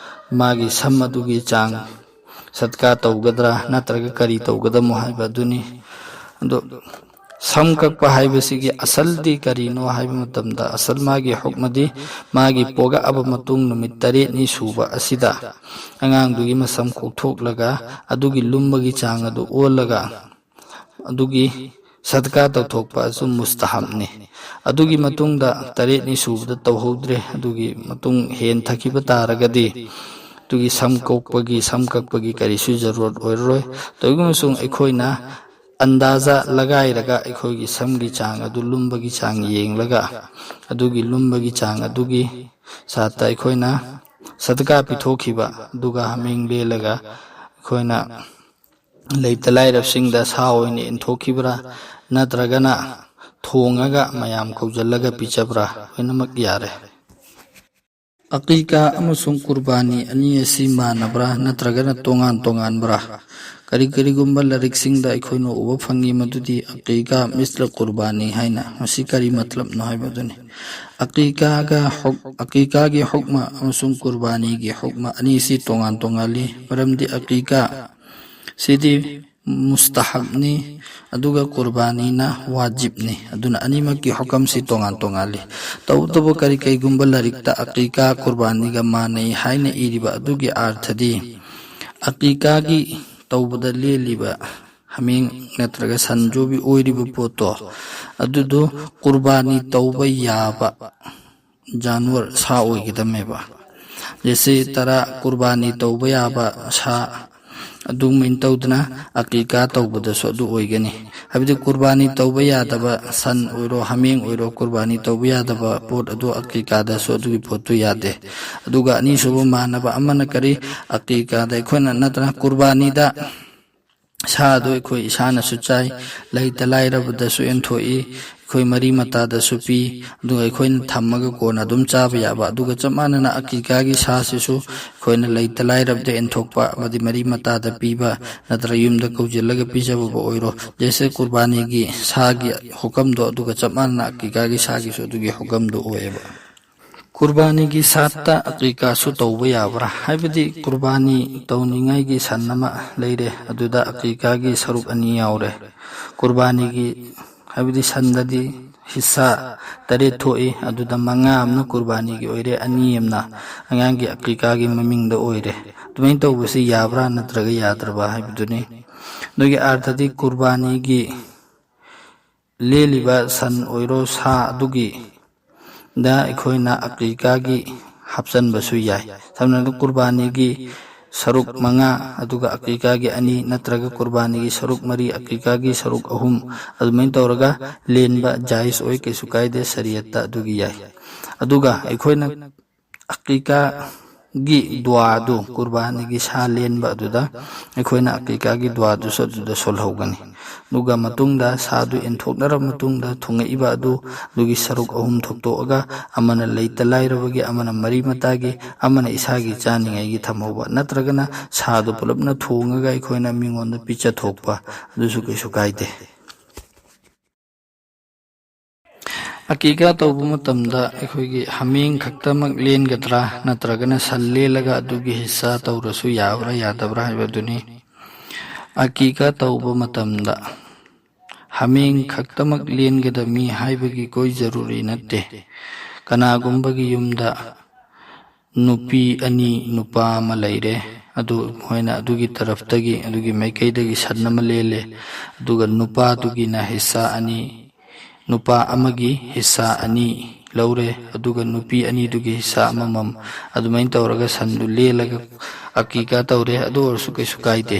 ꯃꯥꯒꯤ ꯁꯝ ꯑꯗꯨꯒꯤ ꯆꯥꯡ ꯁꯠꯀꯥ ꯇꯧꯒꯗ꯭ꯔꯥ ꯅꯠꯇ꯭ꯔꯒ ꯀꯔꯤ ꯇꯧꯒꯗꯃꯣ ꯍꯥꯏꯕ ꯑꯗꯨꯅꯤ꯫ ꯑꯗꯣ ꯁꯝ ꯀꯛꯄ ꯍꯥꯏꯕꯁꯤꯒꯤ ꯑꯁꯜꯗꯤ ꯀꯔꯤꯅꯣ ꯍꯥꯏꯕ ꯃꯇꯝꯗ, ꯑꯁꯜ ꯃꯥꯒꯤ ꯍꯨꯛꯃꯗꯤ ꯃꯥꯒꯤ ꯄꯣꯛꯂꯛꯑꯕ ꯃꯇꯨꯡ ꯅꯨꯃꯤꯠ ꯇꯔꯦꯠꯅꯤ ꯁꯨꯕ ꯑꯁꯤꯗ ꯑꯉꯥꯡꯗꯨꯒꯤ ꯃꯁꯝ ꯀꯣꯛꯊꯣꯛꯂꯒ ꯑꯗꯨꯒꯤ ꯂꯨꯝꯕꯒꯤ ꯆꯥꯡ ꯑꯗꯨ ꯑꯣꯜꯂꯒ ꯑꯗꯨꯒꯤ ꯁꯗꯀꯥ ꯇꯧꯊꯣꯛꯄ ꯑꯁꯤ ꯃꯨꯁꯇꯍꯥꯕꯅꯤ꯫ ꯑꯗꯨꯒꯤ ꯃꯇꯨꯡꯗ ꯇꯔꯦꯠꯅꯤ ꯁꯨꯕꯗ ꯇꯧꯍꯧꯗ꯭ꯔꯦ, ꯑꯗꯨꯒꯤ ꯃꯇꯨꯡ ꯍꯦꯟꯊꯈꯤꯕ ꯇꯥꯔꯒꯗꯤ ꯑꯗꯨꯒꯤ ꯁꯝ ꯀꯣꯛꯄꯒꯤ, ꯁꯝ ꯀꯛꯄꯒꯤ ꯀꯔꯤꯁꯨ ꯖꯔꯨꯔꯠ ꯑꯣꯏꯔꯔꯣꯏ꯫ ꯇꯧꯏꯒꯨꯝꯕꯁꯨꯡ ꯑꯩꯈꯣꯏꯅ ꯑꯟꯗꯥꯖꯥ ꯂꯒꯥꯏꯔꯒ ꯑꯩꯈꯣꯏꯒꯤ ꯁꯝꯒꯤ ꯆꯥꯡ ꯑꯗꯨ ꯂꯨꯝꯕꯒꯤ ꯆꯥꯡ ꯌꯦꯡꯂꯒ ꯑꯗꯨꯒꯤ ꯂꯨꯝꯕꯒꯤ ꯆꯥꯡ ꯑꯗꯨꯒꯤ ꯁꯥꯠꯇ ꯑꯩꯈꯣꯏꯅ ꯁꯗꯀꯥ ꯄꯤꯊꯣꯛꯈꯤꯕ ꯑꯗꯨꯒ ꯍꯥꯃꯦꯡ ꯂꯦꯜꯂꯒ ꯑꯩꯈꯣꯏꯅ ꯂꯩꯇ ꯂꯥꯏꯔꯕꯁꯤꯡꯗ ꯁꯥ ꯑꯣꯏꯅ ꯏꯟꯊꯣꯛꯈꯤꯕ꯭ꯔꯥ ꯅꯠꯇ꯭ꯔꯒꯅ ꯊꯣꯡꯉꯒ ꯃꯌꯥꯝ ꯀꯧꯁꯤꯜꯂꯒ ꯄꯤꯖꯕ꯭ꯔꯥ ꯂꯣꯏꯅꯃꯛ ꯌꯥꯔꯦ꯫ ꯑꯀꯤꯀꯥ ꯑꯃꯁꯨꯡ ꯀꯨꯔꯕꯥꯅꯤ ꯑꯅꯤ ꯑꯁꯤ ꯃꯥꯟꯅꯕ꯭ꯔꯥ ꯅꯠꯇ꯭ꯔꯒꯅ ꯇꯣꯉꯥꯟ ꯇꯣꯉꯥꯟꯕ꯭ꯔꯥ? ꯀꯔꯤ ꯀꯔꯤꯒꯨꯝꯕ ꯂꯥꯏꯔꯤꯛꯁꯤꯡꯗ ꯑꯩꯈꯣꯏꯅ ꯎꯕ ꯐꯪꯉꯤ ꯃꯗꯨꯗꯤ ꯑꯀꯤꯀꯥ ꯃꯤꯁꯂ ꯀꯨꯔꯕꯥꯅꯤ ꯍꯥꯏꯅ꯫ ꯃꯁꯤ ꯀꯔꯤ ꯃꯇꯂꯕꯅꯣ ꯍꯥꯏꯕꯗꯨꯅꯤ꯫ ꯑꯀꯤꯀꯥꯒ ꯍꯨꯛ-, ꯑꯀꯤꯀꯥꯒꯤ ꯍꯨꯛꯃ ꯑꯃꯁꯨꯡ ꯀꯨꯔꯕꯥꯅꯤꯒꯤ ꯍꯨꯛꯃ ꯑꯅꯤꯁꯤ ꯇꯣꯉꯥꯟ ꯇꯣꯉꯥꯜꯂꯤ꯫ ꯃꯔꯝꯗꯤ ꯑꯀꯤꯀꯥ ꯁꯤꯗꯤ ꯃꯨꯁꯇꯍꯕꯅꯤ, ꯑꯗꯨꯒ ꯀꯨꯔꯕꯥꯅꯤꯅ ꯋꯥꯖꯤꯕꯅꯤ꯫ ꯑꯗꯨꯅ ꯑꯅꯤꯃꯛꯀꯤ ꯍꯨꯀꯝꯁꯤ ꯇꯣꯉꯥꯟ ꯇꯣꯉꯥꯜꯂꯤ꯫ ꯇꯧꯕꯇꯕꯨ ꯀꯔꯤ ꯀꯔꯤꯒꯨꯝꯕ ꯂꯥꯏꯔꯤꯛꯇ ꯑꯀꯤꯀꯥ ꯀꯨꯔꯕꯥꯅꯤꯒ ꯃꯥꯟꯅꯩ ꯍꯥꯏꯅ ꯏꯔꯤꯕ ꯑꯗꯨꯒꯤ ꯑꯥꯔꯊꯗꯤ ꯑꯀꯤꯀꯥꯒꯤ ꯇꯧꯕꯗ ꯂꯦꯜꯂꯤꯕ ꯍꯥꯃꯦꯡ ꯅꯠꯇ꯭ꯔꯒ ꯁꯟ ꯌꯣꯕꯤ ꯑꯣꯏꯔꯤꯕ ꯄꯣꯠꯇꯣ ꯑꯗꯨꯗꯣ ꯀꯨꯔꯕꯥꯅꯤ ꯇꯧꯕ ꯌꯥꯕ ꯖꯥꯟꯋꯔ, ꯁꯥ ꯑꯣꯏꯒꯗꯝꯃꯦꯕ꯫ ꯖꯦꯁꯦ ꯇꯔꯥ ꯀꯨꯔꯕꯥꯅꯤ ꯇꯧꯕ ꯌꯥꯕ ꯁꯥ ꯑꯗꯨꯃꯥꯏꯅ ꯇꯧꯗꯅ ꯑꯀꯤꯀꯥ ꯇꯧꯕꯗꯁꯨ ꯑꯗꯨ ꯑꯣꯏꯒꯅꯤ꯫ ꯍꯥꯏꯕꯗꯤ ꯀꯨꯔꯕꯥꯅꯤ ꯇꯧꯕ ꯌꯥꯗꯕ ꯁꯟ ꯑꯣꯏꯔꯣ, ꯍꯥꯃꯦꯡ ꯑꯣꯏꯔꯣ, ꯀꯨꯔꯕꯥꯅꯤ ꯇꯧꯕ ꯌꯥꯗꯕ ꯄꯣꯠ ꯑꯗꯨ ꯑꯀꯤꯀꯥꯗꯁꯨ ꯑꯗꯨꯒꯤ ꯄꯣꯠꯇꯨ ꯌꯥꯗꯦ꯫ ꯑꯗꯨꯒ ꯑꯅꯤꯁꯨꯕ ꯃꯥꯟꯅꯕ ꯑꯃꯅ ꯀꯔꯤ? ꯑꯀꯤꯀꯥꯗ ꯑꯩꯈꯣꯏꯅ ꯅꯠꯇ꯭ꯔꯒ ꯀꯨꯔꯕꯥꯅꯤꯗ ꯁꯥ ꯑꯗꯨ ꯑꯩꯈꯣꯏ ꯏꯁꯥꯅꯁꯨ ꯆꯥꯏ, ꯂꯩꯇ ꯂꯥꯏꯔꯕꯗꯁꯨ ꯌꯦꯟꯊꯣꯛꯏ, ꯑꯩꯈꯣꯏ ꯃꯔꯤ ꯃꯇꯥꯗꯁꯨ ꯄꯤ, ꯑꯗꯨꯒ ꯑꯩꯈꯣꯏꯅ ꯊꯝꯃꯒ ꯀꯣꯟꯅ ꯑꯗꯨꯝ ꯆꯥꯕ ꯌꯥꯕ꯫ ꯑꯗꯨꯒ ꯆꯞ ꯃꯥꯟꯅꯅ ꯑꯀꯤꯀꯥꯒꯤ ꯁꯥꯁꯤꯁꯨ ꯑꯩꯈꯣꯏꯅ ꯂꯩꯇ ꯂꯥꯏꯔꯕꯗ ꯌꯦꯟꯊꯣꯛꯄ ꯑꯃꯗꯤ ꯃꯔꯤ ꯃꯇꯥꯗ ꯄꯤꯕ ꯅꯠꯇ꯭ꯔꯒ ꯌꯨꯝꯗ ꯀꯧꯁꯤꯜꯂꯒ ꯄꯤꯖꯕꯕꯨ ꯑꯣꯏꯔꯣ, ꯖꯦꯁꯦ ꯀꯨꯔꯕꯥꯅꯤꯒꯤ ꯁꯥꯒꯤ ꯍꯨꯀꯝꯗꯣ ꯑꯗꯨꯒ ꯆꯞ ꯃꯥꯟꯅꯅ ꯑꯀꯤꯀꯥꯒꯤ ꯁꯥꯒꯤꯁꯨ ꯑꯗꯨꯒꯤ ꯍꯨꯀꯝꯗꯣ ꯑꯣꯏꯌꯦꯕ꯫ ꯀꯨꯔꯕꯥꯅꯤꯒꯤ ꯁꯥꯠꯇ ꯑꯀꯤꯀꯥꯁꯨ ꯇꯧꯕ ꯌꯥꯕ꯭ꯔꯥ? ꯍꯥꯏꯕꯗꯤ ꯀꯨꯔꯕꯥꯅꯤ ꯇꯧꯅꯤꯡꯉꯥꯏꯒꯤ ꯁꯟ ꯑꯃ ꯂꯩꯔꯦ, ꯑꯗꯨꯗ ꯑꯀꯤꯀꯥꯒꯤ ꯁꯔꯨꯛ ꯑꯅꯤ ꯌꯥꯎꯔꯦ꯫ ꯀꯨꯔꯕꯥꯅꯤꯒꯤ, ꯍꯥꯏꯕꯗꯤ ꯁꯟꯗꯗꯤ ꯍꯤꯁꯥ ꯇꯔꯦꯠ ꯊꯣꯛꯏ, ꯑꯗꯨꯗ ꯃꯉꯥ ꯑꯃꯅ ꯀꯨꯔꯕꯥꯅꯤꯒꯤ ꯑꯣꯏꯔꯦ, ꯑꯅꯤ ꯑꯃꯅ ꯑꯉꯥꯡꯒꯤ ꯑꯀꯤꯀꯥꯒꯤ ꯃꯃꯤꯡꯗ ꯑꯣꯏꯔꯦ꯫ ꯑꯗꯨꯃꯥꯏꯅ ꯇꯧꯕꯁꯤ ꯌꯥꯕ꯭ꯔꯥ ꯅꯠꯇ꯭ꯔꯒ ꯌꯥꯗ꯭ꯔꯕ ꯍꯥꯏꯕꯗꯨꯅꯤ꯫ ꯑꯗꯨꯒꯤ ꯑꯥꯔꯊꯗꯤ ꯀꯨꯔꯕꯥꯅꯤꯒꯤ ꯂꯦꯜꯂꯤꯕ ꯁꯟ ꯑꯣꯏꯔꯣ ꯁꯥ ꯑꯗꯨꯒꯤ ꯗ ꯑꯩꯈꯣꯏꯅ ꯑꯀꯤꯀꯥꯒꯤ ꯍꯥꯞꯆꯟꯕꯁꯨ ꯌꯥꯏ꯫ ꯁꯝꯅ ꯍꯥꯏꯔꯕꯗ ꯀꯨꯔꯕꯥꯅꯤꯒꯤ ꯁꯔꯨꯛ ꯃꯉꯥ, ꯑꯗꯨꯒ ꯑꯀꯤꯀꯥꯒꯤ ꯑꯅꯤ, ꯅꯠꯇ꯭ꯔꯒ ꯀꯨꯔꯕꯥꯅꯤꯒꯤ ꯁꯔꯨꯛ ꯃꯔꯤ, ꯑꯀꯤꯀꯥꯒꯤ ꯁꯔꯨꯛ ꯑꯍꯨꯝ, ꯑꯗꯨꯃꯥꯏꯅ ꯇꯧꯔꯒ ꯂꯦꯟꯕ ꯖꯥꯏꯖ ꯑꯣꯏ, ꯀꯩꯁꯨ ꯀꯥꯏꯗꯦ, ꯁꯔꯤꯌꯠꯇ ꯑꯗꯨꯒꯤ ꯌꯥꯏ꯫ ꯑꯗꯨꯒ ꯑꯩꯈꯣꯏꯅ ꯑꯀꯤꯀꯥꯒꯤ ꯗꯨꯋꯥꯗꯨ, ꯀꯨꯔꯕꯥꯅꯤꯒꯤ ꯁꯥ ꯂꯦꯟꯕ ꯑꯗꯨꯗ ꯑꯩꯈꯣꯏꯅ ꯑꯀꯤꯀꯥꯒꯤ ꯗꯨꯋꯥꯗꯨꯁꯨ ꯑꯗꯨꯗ ꯁꯣꯜꯍꯧꯒꯅꯤ꯫ ꯑꯗꯨꯒ ꯃꯇꯨꯡꯗ ꯁꯥꯗꯨ ꯏꯟꯊꯣꯛꯅꯔꯕ ꯃꯇꯨꯡꯗ ꯊꯨꯡꯉꯛꯏꯕ ꯑꯗꯨ, ꯑꯗꯨꯒꯤ ꯁꯔꯨꯛ ꯑꯍꯨꯝ ꯊꯣꯛꯇꯣꯛꯑꯒ, ꯑꯃꯅ ꯂꯩꯇ ꯂꯥꯏꯔꯕꯒꯤ, ꯑꯃꯅ ꯃꯔꯤ ꯃꯇꯥꯒꯤ, ꯑꯃꯅ ꯏꯁꯥꯒꯤ ꯆꯥꯅꯤꯡꯉꯥꯏꯒꯤ ꯊꯝꯍꯧꯕ, ꯅꯠꯇ꯭ꯔꯒꯅ ꯁꯥꯗꯨ ꯄꯨꯂꯞꯅ ꯊꯣꯡꯉꯒ ꯑꯩꯈꯣꯏꯅ ꯃꯤꯉꯣꯟꯗ ꯄꯤꯖꯊꯣꯛꯄ, ꯑꯗꯨꯁꯨ ꯀꯩꯁꯨ ꯀꯥꯏꯗꯦ꯫ ꯑꯀꯤꯀꯥ ꯇꯧꯕ ꯃꯇꯝꯗ ꯑꯩꯈꯣꯏꯒꯤ ꯍꯥꯃꯦꯡ ꯈꯛꯇꯃꯛ ꯂꯦꯟꯒꯗ꯭ꯔꯥ, ꯅꯠꯇ꯭ꯔꯒꯅ ꯁꯟ ꯂꯦꯜꯂꯒ ꯑꯗꯨꯒꯤ ꯍꯤꯁꯥ ꯇꯧꯔꯁꯨ ꯌꯥꯕ꯭ꯔꯥ ꯌꯥꯗꯕ꯭ꯔꯥ ꯍꯥꯏꯕꯗꯨꯅꯤ꯫ ꯑꯀꯤꯀꯥ ꯇꯧꯕ ꯃꯇꯝꯗ ꯍꯥꯃꯦꯡ ꯈꯛꯇꯃꯛ ꯂꯦꯟꯒꯗꯕꯅꯤ ꯍꯥꯏꯕꯒꯤ ꯀꯣꯏ ꯖꯔꯨꯔꯤ ꯅꯠꯇꯦ꯫ ꯀꯅꯥꯒꯨꯝꯕꯒꯤ ꯌꯨꯝꯗ ꯅꯨꯄꯤ ꯑꯅꯤ, ꯅꯨꯄꯥ ꯑꯃ ꯂꯩꯔꯦ꯫ ꯑꯗꯨ ꯃꯈꯣꯏꯅ ꯑꯗꯨꯒꯤ ꯇꯔꯐꯇꯒꯤ, ꯑꯗꯨꯒꯤ ꯃꯥꯏꯀꯩꯗꯒꯤ ꯁꯟ ꯑꯃ ꯂꯦꯜꯂꯦ꯫ ꯑꯗꯨꯒ ꯅꯨꯄꯥꯗꯨꯒꯤꯅ ꯍꯤꯁꯥ ꯑꯅꯤ, ꯅꯨꯄꯥ ꯑꯃꯒꯤ ꯍꯤꯁꯥ ꯑꯅꯤ ꯂꯧꯔꯦ꯫ ꯑꯗꯨꯒ ꯅꯨꯄꯤ ꯑꯅꯤꯗꯨꯒꯤ ꯍꯤꯁꯥ ꯑꯃꯃꯝ꯫ ꯑꯗꯨꯃꯥꯏꯅ ꯇꯧꯔꯒ ꯁꯟꯗꯨ ꯂꯦꯜꯂꯒ ꯑꯀꯤꯀꯥ ꯇꯧꯔꯦ꯫ ꯑꯗꯨ ꯑꯣꯏꯔꯁꯨ ꯀꯩꯁꯨ ꯀꯥꯏꯗꯦ꯫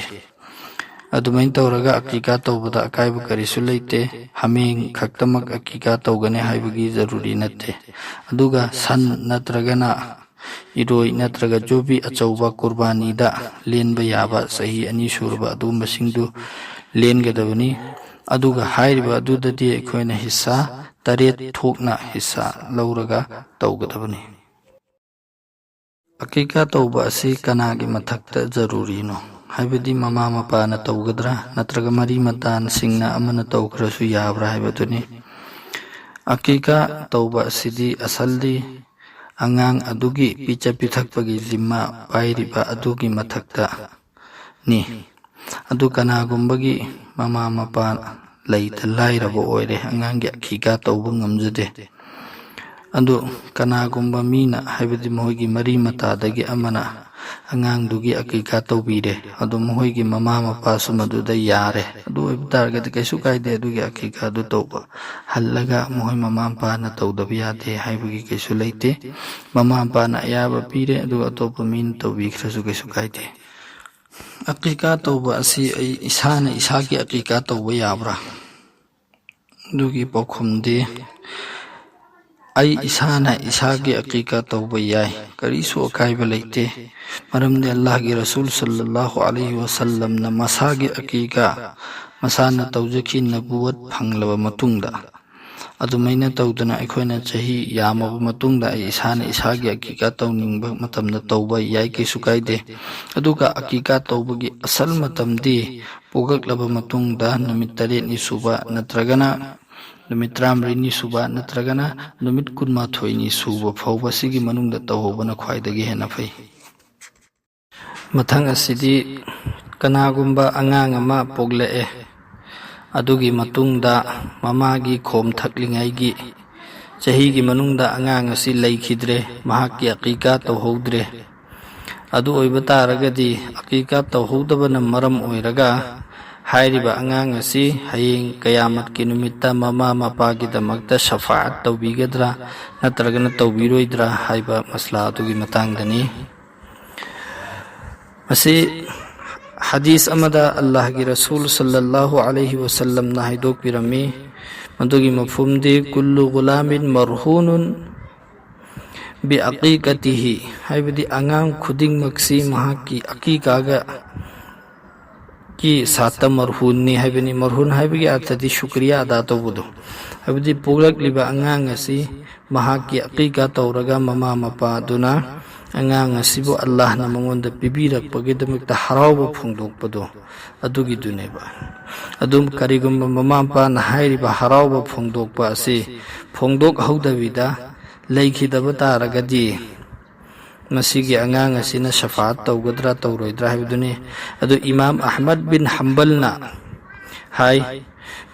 ꯑꯗꯨꯃꯥꯏꯅ ꯇꯧꯔꯒ ꯑꯀꯤꯀꯥ ꯇꯧꯕꯗ ꯑꯀꯥꯏꯕ ꯀꯔꯤꯁꯨ ꯂꯩꯇꯦ꯫ ꯍꯥꯃꯦꯡ ꯈꯛꯇꯃꯛ ꯑꯀꯤꯀꯥ ꯇꯧꯒꯅꯤ ꯍꯥꯏꯕꯒꯤ ꯖꯔꯨꯔꯤ ꯅꯠꯇꯦ꯫ ꯑꯗꯨꯒ ꯁꯟ ꯅꯠꯇ꯭ꯔꯒꯅ ꯏꯔꯣꯏ ꯅꯠꯇ꯭ꯔꯒ ꯖꯣꯕꯤ ꯑꯆꯧꯕ ꯀꯨꯔꯕꯥꯅꯤꯗ ꯂꯦꯟꯕ ꯌꯥꯕ ꯆꯍꯤ ꯑꯅꯤ ꯁꯨꯔꯕ ꯑꯗꯨꯒꯨꯝꯕꯁꯤꯡꯗꯨ ꯂꯦꯟꯒꯗꯕꯅꯤ꯫ ꯑꯗꯨꯒ ꯍꯥꯏꯔꯤꯕ ꯑꯗꯨꯗꯗꯤ ꯑꯩꯈꯣꯏꯅ ꯍꯤꯁꯥ ꯇꯔꯦꯠ ꯊꯣꯛꯅ ꯍꯤꯁꯥ ꯂꯧꯔꯒ ꯇꯧꯒꯗꯕꯅꯤ꯫ ꯑꯀꯤꯀꯥ ꯇꯧꯕ ꯑꯁꯤ ꯀꯅꯥꯒꯤ ꯃꯊꯛꯇ ꯖꯔꯨꯔꯤꯅꯣ? ꯍꯥꯏꯕꯗꯤ ꯃꯃꯥ ꯃꯄꯥꯅ ꯇꯧꯒꯗ꯭ꯔꯥ, ꯅꯠꯇ꯭ꯔꯒ ꯃꯔꯤ ꯃꯇꯥꯁꯤꯡꯅ ꯑꯃꯅ ꯇꯧꯈ꯭ꯔꯁꯨ ꯌꯥꯕ꯭ꯔꯥ ꯍꯥꯏꯕꯗꯨꯅꯤ꯫ ꯑꯀꯤꯀꯥ ꯇꯧꯕ ꯑꯁꯤꯗꯤ ꯑꯁꯜꯗꯤ ꯑꯉꯥꯡ ꯑꯗꯨꯒꯤ ꯄꯤꯖ ꯄꯤꯊꯛꯄꯒꯤ ꯖꯤꯝꯃꯥ ꯄꯥꯏꯔꯤꯕ ꯑꯗꯨꯒꯤ ꯃꯊꯛꯇꯅꯤ꯫ ꯑꯗꯨ ꯀꯅꯥꯒꯨꯝꯕꯒꯤ ꯃꯃꯥ ꯃꯄꯥ ꯂꯩꯇ ꯂꯥꯏꯔꯕ ꯑꯣꯏꯔꯦ, ꯑꯉꯥꯡꯒꯤ ꯑꯀꯤꯀꯥ ꯇꯧꯕ ꯉꯝꯖꯗꯦ꯫ ꯑꯗꯨ ꯀꯅꯥꯒꯨꯝꯕ ꯃꯤꯅ, ꯍꯥꯏꯕꯗꯤ ꯃꯈꯣꯏꯒꯤ ꯃꯔꯤ ꯃꯇꯥꯗꯒꯤ ꯑꯃꯅ ꯑꯉꯥꯡꯗꯨꯒꯤ ꯑꯀꯤꯀꯥ ꯇꯧꯕꯤꯔꯦ, ꯑꯗꯨ ꯃꯈꯣꯏꯒꯤ ꯃꯃꯥ ꯃꯄꯥꯁꯨ ꯃꯗꯨꯗ ꯌꯥꯔꯦ, ꯑꯗꯨ ꯑꯣꯏꯕ ꯇꯥꯔꯒꯗꯤ ꯀꯩꯁꯨ ꯀꯥꯏꯗꯦ꯫ ꯑꯗꯨꯒꯤ ꯑꯀꯤꯀꯥꯗꯨ ꯇꯧꯕ ꯍꯜꯂꯒ ꯃꯈꯣꯏ ꯃꯃꯥ ꯃꯄꯥꯅ ꯇꯧꯗꯕ ꯌꯥꯗꯦ ꯍꯥꯏꯕꯒꯤ ꯀꯩꯁꯨ ꯂꯩꯇꯦ꯫ ꯃꯃꯥ ꯃꯄꯥꯅ ꯑꯌꯥꯕ ꯄꯤꯔꯦ, ꯑꯗꯨꯒ ꯑꯇꯣꯞꯄ ꯃꯤꯅ ꯇꯧꯕꯤꯈ꯭ꯔꯁꯨ ꯀꯩꯁꯨ ꯀꯥꯏꯗꯦ꯫ ꯑꯀꯤꯀꯥ ꯇꯧꯕ ꯑꯁꯤ ꯑꯩ ꯏꯁꯥꯅ ꯏꯁꯥꯒꯤ ꯑꯀꯤꯀꯥ ꯇꯧꯕ ꯌꯥꯕ꯭ꯔꯥ? ꯑꯗꯨꯒꯤ ꯄꯥꯎꯈꯨꯝꯗꯤ, ꯑꯩ ꯏꯁꯥꯅ ꯏꯁꯥꯒꯤ ꯑꯀꯤꯀꯥ ꯇꯧꯕ ꯌꯥꯏ, ꯀꯔꯤꯁꯨ ꯑꯀꯥꯏꯕ ꯂꯩꯇꯦ꯫ ꯃꯔꯝꯗꯤ ꯑꯜꯂꯥꯍꯒꯤ ꯔꯁꯨꯜ ꯁꯜꯂꯜꯂꯥꯍꯨ ꯑꯂꯩꯍꯤ ꯋꯁꯜꯂꯝꯅ ꯃꯁꯥꯒꯤ ꯑꯀꯤꯀꯥ ꯃꯁꯥꯅ ꯇꯧꯖꯈꯤ, ꯅꯕꯨꯋꯠ ꯐꯪꯂꯕ ꯃꯇꯨꯡꯗ꯫ ꯑꯗꯨꯃꯥꯏꯅ ꯇꯧꯗꯅ ꯑꯩꯈꯣꯏꯅ ꯆꯍꯤ ꯌꯥꯝꯃꯕ ꯃꯇꯨꯡꯗ ꯑꯩ ꯏꯁꯥꯅ ꯏꯁꯥꯒꯤ ꯑꯀꯤꯀꯥ ꯇꯧꯅꯤꯡꯕ ꯃꯇꯝꯗ ꯇꯧꯕ ꯌꯥꯏ, ꯀꯩꯁꯨ ꯀꯥꯏꯗꯦ꯫ ꯑꯗꯨꯒ ꯑꯀꯤꯀꯥ ꯇꯧꯕꯒꯤ ꯑꯁꯜ ꯃꯇꯝꯗꯤ ꯄꯣꯛꯂꯛꯂꯕ ꯃꯇꯨꯡꯗ ꯅꯨꯃꯤꯠ ꯇꯔꯦꯠꯅꯤ ꯁꯨꯕ ꯅꯠꯇ꯭ꯔꯒꯅ ꯅꯨꯃꯤꯠ ꯇꯔꯥꯃꯔꯤꯅꯤ ꯁꯨꯕ ꯅꯠꯇ꯭ꯔꯒꯅ ꯅꯨꯃꯤꯠ ꯀꯨꯟꯃꯥꯊꯣꯏꯅꯤ ꯁꯨꯕ ꯐꯥꯎꯕ ꯁꯤꯒꯤ ꯃꯅꯨꯡꯗ ꯇꯧꯍꯧꯕꯅ ꯈ꯭ꯋꯥꯏꯗꯒꯤ ꯍꯦꯟꯅ ꯐꯩ꯫ ꯃꯊꯪ ꯑꯁꯤꯗꯤ ꯀꯅꯥꯒꯨꯝꯕ ꯑꯉꯥꯡ ꯑꯃ ꯄꯣꯛꯂꯛꯑꯦ, ꯑꯗꯨꯒꯤ ꯃꯇꯨꯡꯗ ꯃꯃꯥꯒꯤ ꯈꯣꯝ ꯊꯛꯂꯤꯉꯩꯒꯤ ꯆꯍꯤꯒꯤ ꯃꯅꯨꯡꯗ ꯑꯉꯥꯡ ꯑꯁꯤ ꯂꯩꯈꯤꯗ꯭ꯔꯦ, ꯃꯍꯥꯛꯀꯤ ꯑꯀꯤꯀꯥ ꯇꯧꯍꯧꯗ꯭ꯔꯦ꯫ ꯑꯗꯨ ꯑꯣꯏꯕ ꯇꯥꯔꯒꯗꯤ ꯑꯀꯤꯀꯥ ꯇꯧꯍꯧꯗꯕꯅ ꯃꯔꯝ ꯑꯣꯏꯔꯒ ꯍꯥꯏꯔꯤꯕ ꯑꯉꯥꯡ ꯑꯁꯤ ꯍꯌꯦꯡ ꯀꯌꯥꯃꯠꯀꯤ ꯅꯨꯃꯤꯠꯇ ꯃꯃꯥ ꯃꯄꯥꯒꯤꯗꯃꯛꯇ ꯁꯐꯥꯑꯠ ꯇꯧꯕꯤꯒꯗ꯭ꯔꯥ ꯅꯠꯇ꯭ꯔꯒꯅ ꯇꯧꯕꯤꯔꯣꯏꯗ꯭ꯔꯥ ꯍꯥꯏꯕ ꯃꯁꯂꯥ ꯑꯗꯨꯒꯤ ꯃꯇꯥꯡꯗꯅꯤ꯫ ꯃꯁꯤ ꯍꯗꯤꯁ ꯑꯃꯗ ꯑꯜꯂꯥꯍꯒꯤ ꯔꯁꯨꯜ ꯁꯜꯂꯜꯂꯥꯍꯨ ꯑꯂꯩꯍꯤ ꯋꯁꯜꯂꯝꯅ ꯍꯥꯏꯗꯣꯛꯄꯤꯔꯝꯃꯤ꯫ ꯃꯗꯨꯒꯤ ꯃꯐꯝꯗꯤ, "ꯀꯨꯜꯂꯨ ꯒꯨꯂꯥꯃꯤꯟ ꯃꯔꯍꯨꯅꯨꯟ ꯕꯤ ꯑꯀꯤꯀꯇꯤꯍꯤ", ꯍꯥꯏꯕꯗꯤ ꯑꯉꯥꯡ ꯈꯨꯗꯤꯡꯃꯛꯁꯤ ꯃꯍꯥꯛꯀꯤ ꯑꯀꯤꯀꯥꯒ ꯀꯤ ꯁꯥꯠꯇ ꯃꯔꯍꯨꯟꯅꯤ ꯍꯥꯏꯕꯅꯤ꯫ ꯃꯔꯍꯨꯟ ꯍꯥꯏꯕꯒꯤ ꯑꯔꯊꯗꯤ ꯁꯨꯀ꯭ꯔꯤꯌꯥ ꯑꯗꯥ ꯇꯧꯕꯗꯨ, ꯍꯥꯏꯕꯗꯤ ꯄꯣꯛꯂꯛꯂꯤꯕ ꯑꯉꯥꯡ ꯑꯁꯤ ꯃꯍꯥꯛꯀꯤ ꯑꯀꯤꯀꯥ ꯇꯧꯔꯒ ꯃꯃꯥ ꯃꯄꯥꯗꯨꯅ ꯑꯉꯥꯡ ꯑꯁꯤꯕꯨ ꯑꯜꯂꯥꯍꯅ ꯃꯉꯣꯟꯗ ꯄꯤꯕꯤꯔꯛꯄꯒꯤꯗꯃꯛꯇ ꯍꯔꯥꯎꯕ ꯐꯣꯡꯗꯣꯛꯄꯗꯣ, ꯑꯗꯨꯒꯤꯗꯨꯅꯦꯕ꯫ ꯑꯗꯨꯝ ꯀꯔꯤꯒꯨꯝꯕ ꯃꯃꯥ ꯃꯄꯥꯅ ꯍꯥꯏꯔꯤꯕ ꯍꯔꯥꯎꯕ ꯐꯣꯡꯗꯣꯛꯄ ꯑꯁꯤ ꯐꯣꯡꯗꯣꯛꯍꯧꯗꯕꯤꯗ ꯂꯩꯈꯤꯗꯕ ꯇꯥꯔꯒꯗꯤ, ꯃꯁꯤꯒꯤ ꯑꯉꯥꯡ ꯑꯁꯤꯅ ꯁꯐꯥꯠ ꯇꯧꯒꯗ꯭ꯔꯥ ꯇꯧꯔꯣꯏꯗ꯭ꯔꯥ ꯍꯥꯏꯕꯗꯨꯅꯤ꯫ ꯑꯗꯨ ꯏꯃꯥꯝ ꯑꯍꯃꯗ ꯕꯤꯟ ꯍꯝꯕꯜꯅ ꯍꯥꯏ,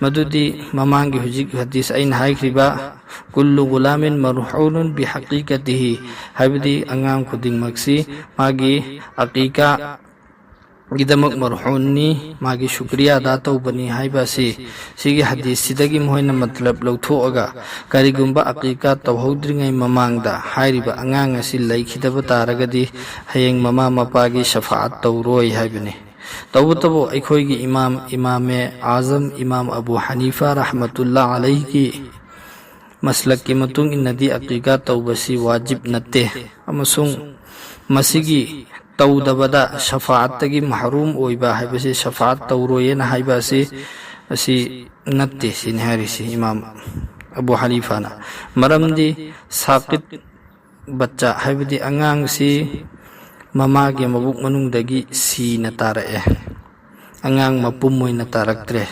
ꯃꯗꯨꯗꯤ ꯃꯃꯥꯡꯒꯤ ꯍꯧꯖꯤꯛ ꯍꯗꯤꯁ ꯑꯩꯅ ꯍꯥꯏꯈ꯭ꯔꯤꯕ "ꯀꯨꯜꯂꯨ ꯒꯨꯂꯥꯃꯤꯟ ꯃꯔꯍꯨꯅꯨꯟ ꯕꯤꯍꯀꯤꯀꯇꯤꯍꯤ", ꯍꯥꯏꯕꯗꯤ ꯑꯉꯥꯡ ꯈꯨꯗꯤꯡꯃꯛꯁꯤ ꯃꯥꯒꯤ ꯑꯀꯤꯀꯥꯒꯤꯗꯃꯛ ꯃꯔꯍꯨꯟꯅꯤ, ꯃꯥꯒꯤ ꯁꯨꯀ꯭ꯔꯤꯌꯥ ꯑꯗꯥ ꯇꯧꯕꯅꯤ ꯍꯥꯏꯕ ꯑꯁꯤ ꯁꯤꯒꯤ ꯍꯗꯤꯁꯁꯤꯗꯒꯤ ꯃꯈꯣꯏꯅ ꯃꯇꯂꯕ ꯂꯧꯊꯣꯛꯑꯒ, ꯀꯔꯤꯒꯨꯝꯕ ꯑꯀꯤꯀꯥ ꯇꯧꯍꯧꯗ꯭ꯔꯤꯉꯩ ꯃꯃꯥꯡꯗ ꯍꯥꯏꯔꯤꯕ ꯑꯉꯥꯡ ꯑꯁꯤ ꯂꯩꯈꯤꯗꯕ ꯇꯥꯔꯒꯗꯤ ꯍꯌꯦꯡ ꯃꯃꯥ ꯃꯄꯥꯒꯤ ꯁꯐꯥꯑꯠ ꯇꯧꯔꯣꯏ ꯍꯥꯏꯕꯅꯤ꯫ ꯇꯧꯕꯇꯕꯨ ꯑꯩꯈꯣꯏꯒꯤ ꯏꯃꯥꯝ, ꯏꯃꯥꯃꯦ ꯑꯥꯖꯝ ꯏꯃꯥꯝ ꯑꯕꯨ ꯍꯅꯤꯐꯥ ꯔꯍꯃꯇꯨꯜꯂꯥ ꯑꯂꯩꯍꯤꯒꯤ ꯃꯁꯂꯛꯀꯤ ꯃꯇꯨꯡ ꯏꯟꯅꯗꯤ ꯑꯀꯤꯀꯥ ꯇꯧꯕꯁꯤ ꯋꯥꯖꯤꯕ ꯅꯠꯇꯦ, ꯑꯃꯁꯨꯡ ꯃꯁꯤꯒꯤ ꯇꯧꯗꯕꯗ ꯁꯐꯥꯑꯠꯇꯒꯤ ꯃꯍꯔꯨꯝ ꯑꯣꯏꯕ ꯍꯥꯏꯕꯁꯤ, ꯁꯐꯥꯑꯠ ꯇꯧꯔꯣꯏꯅ ꯍꯥꯏꯕ ꯑꯁꯤ, ꯑꯁꯤ ꯅꯠꯇꯦ, ꯁꯤꯅꯤ ꯍꯥꯏꯔꯤꯁꯤ ꯏꯃꯥꯝ ꯑꯕꯨ ꯍꯅꯤꯐꯥꯅ꯫ ꯃꯔꯝꯗꯤ ꯁꯥꯀꯤꯠ ꯕꯠꯆꯥ, ꯍꯥꯏꯕꯗꯤ ꯑꯉꯥꯡꯁꯤ ꯃꯃꯥꯒꯤ ꯃꯕꯨꯛ ꯃꯅꯨꯡꯗꯒꯤ ꯁꯤꯅ ꯇꯥꯔꯛꯑꯦ, ꯑꯉꯥꯡ ꯃꯄꯨꯝ ꯑꯣꯏꯅ ꯇꯥꯔꯛꯇ꯭ꯔꯦ꯫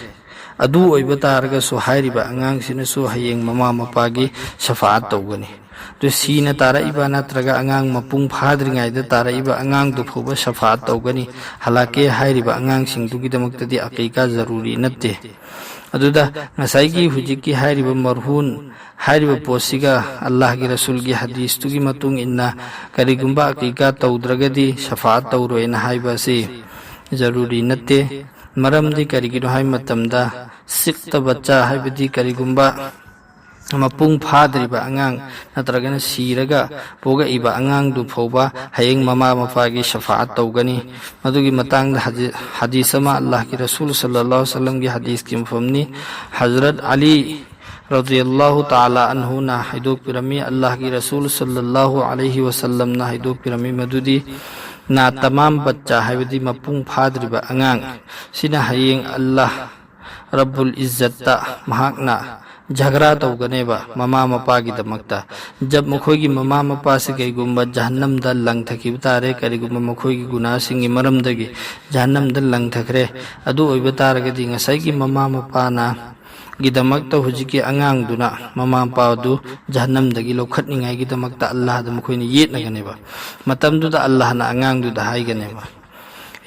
ꯑꯗꯨ ꯑꯣꯏꯕ ꯇꯥꯔꯒꯁꯨ ꯍꯥꯏꯔꯤꯕ ꯑꯉꯥꯡꯁꯤꯅꯁꯨ ꯍꯌꯦꯡ ꯃꯃꯥ ꯃꯄꯥꯒꯤ ꯁꯐꯥꯑꯠ ꯇꯧꯒꯅꯤ꯫ ꯑꯗꯨ ꯁꯤꯅ ꯇꯥꯔꯛꯏꯕ ꯅꯠꯇ꯭ꯔꯒ ꯑꯉꯥꯡ ꯃꯄꯨꯡ ꯐꯥꯗ꯭ꯔꯤꯉꯩꯗ ꯇꯥꯔꯛꯏꯕ ꯑꯉꯥꯡꯗꯨ ꯐꯥꯎꯕ ꯁꯐꯥꯑꯠ ꯇꯧꯒꯅꯤ꯫ ꯍꯂꯥꯀꯦ ꯍꯥꯏꯔꯤꯕ ꯑꯉꯥꯡꯁꯤꯡꯗꯨꯒꯤꯗꯃꯛꯇꯗꯤ ꯑꯀꯤꯀꯥ ꯖꯔꯨꯔꯤ ꯅꯠꯇꯦ꯫ ꯑꯗꯨꯗ ꯉꯁꯥꯏꯒꯤ ꯍꯧꯖꯤꯛꯀꯤ ꯍꯥꯏꯔꯤꯕ ꯃꯔꯍꯨꯟ ꯍꯥꯏꯔꯤꯕ ꯄꯣꯠꯁꯤꯒ ꯑꯜꯂꯥꯍꯒꯤ ꯔꯁꯨꯜꯒꯤ ꯍꯗꯤꯁꯇꯨꯒꯤ ꯃꯇꯨꯡ ꯏꯟꯅ ꯀꯔꯤꯒꯨꯝꯕ ꯑꯀꯤꯀꯥ ꯇꯧꯗ꯭ꯔꯒꯗꯤ ꯁꯐꯥꯑꯠ ꯇꯧꯔꯣꯏꯅ ꯍꯥꯏꯕ ꯑꯁꯤ ꯖꯔꯨꯔꯤ ꯅꯠꯇꯦ꯫ ꯃꯔꯝꯗꯤ ꯀꯔꯤꯒꯤꯅꯣ ꯍꯥꯏꯕ ꯃꯇꯝꯗ, ꯁꯤꯛꯇ ꯕꯠꯆꯥ ꯍꯥꯏꯕꯗꯤ ꯀꯔꯤꯒꯨꯝꯕ ꯃꯄꯨꯡ ꯐꯥꯗ꯭ꯔꯤꯕ ꯑꯉꯥꯡ ꯅꯠꯇ꯭ꯔꯒꯅ ꯁꯤꯔꯒ ꯄꯣꯛꯂꯛꯏꯕ ꯑꯉꯥꯡꯗꯨ ꯐꯥꯎꯕ ꯍꯌꯦꯡ ꯃꯃꯥ ꯃꯄꯥꯒꯤ ꯁꯐꯥꯑꯠ ꯇꯧꯒꯅꯤ꯫ ꯃꯗꯨꯒꯤ ꯃꯇꯥꯡꯗ ꯍꯗꯤ-, ꯍꯗꯤꯁ ꯑꯃ, ꯑꯜꯂꯥꯍꯒꯤ ꯔꯁꯨꯜ ꯁꯜꯂꯜꯂꯥꯍꯨ ꯑꯂꯩꯍꯤ ꯋꯁꯜꯂꯝꯒꯤ ꯍꯗꯤꯁꯀꯤ ꯃꯐꯝꯅꯤ꯫ ꯍꯖꯔꯠ ꯑꯂꯤ ꯔꯗꯤꯌꯜꯂꯥꯍꯨ ꯇꯥꯂꯥ ꯑꯟꯍꯨꯅ ꯍꯥꯏꯗꯣꯛꯄꯤꯔꯝꯃꯤ, ꯑꯜꯂꯥꯍꯒꯤ ꯔꯁꯨꯜ ꯁꯜꯂꯜꯂꯥꯍꯨ ꯑꯂꯩꯍꯤ ꯋꯁꯜꯂꯝꯅ ꯍꯥꯏꯗꯣꯛꯄꯤꯔꯝꯃꯤ, ꯃꯗꯨꯗꯤ ꯅꯥ ꯇꯃꯥꯝ ꯕꯠꯆꯥ, ꯍꯥꯏꯕꯗꯤ ꯃꯄꯨꯡ ꯐꯥꯗ꯭ꯔꯤꯕ ꯑꯉꯥꯡ, ꯁꯤꯅ ꯍꯌꯦꯡ ꯑꯜꯂꯥꯍ ꯔꯕꯨꯜ ꯏꯖꯠꯇ ꯃꯍꯥꯛꯅ ꯖꯒꯔꯥ ꯇꯧꯒꯅꯦꯕ ꯃꯃꯥ ꯃꯄꯥꯒꯤꯗꯃꯛꯇ꯫ ꯖꯕ ꯃꯈꯣꯏꯒꯤ ꯃꯃꯥ ꯃꯄꯥꯁꯤ ꯀꯩꯒꯨꯝꯕ ꯖꯍꯟꯅꯝꯗ ꯂꯪꯊꯈꯤꯕ ꯇꯥꯔꯦ, ꯀꯔꯤꯒꯨꯝꯕ ꯃꯈꯣꯏꯒꯤ ꯒꯨꯅꯥꯁꯤꯡꯒꯤ ꯃꯔꯝꯗꯒꯤ ꯖꯍꯟꯅꯝꯗ ꯂꯪꯊꯈ꯭ꯔꯦ꯫ ꯑꯗꯨ ꯑꯣꯏꯕ ꯇꯥꯔꯒꯗꯤ ꯉꯁꯥꯏꯒꯤ ꯃꯃꯥ ꯃꯄꯥꯅ ꯒꯤꯗꯃꯛꯇ ꯍꯧꯖꯤꯛꯀꯤ ꯑꯉꯥꯡꯗꯨꯅ ꯃꯃꯥ ꯃꯄꯥꯗꯨ ꯖꯍꯟꯅꯝꯗꯒꯤ ꯂꯧꯈꯠꯅꯤꯡꯉꯥꯏꯒꯤꯗꯃꯛꯇ ꯑꯜꯂꯥꯍꯗ ꯃꯈꯣꯏꯅ ꯌꯦꯠꯅꯒꯅꯦꯕ꯫ ꯃꯇꯝꯗꯨꯗ ꯑꯜꯂꯥꯍꯅ ꯑꯉꯥꯡꯗꯨꯗ ꯍꯥꯏꯒꯅꯦꯕ,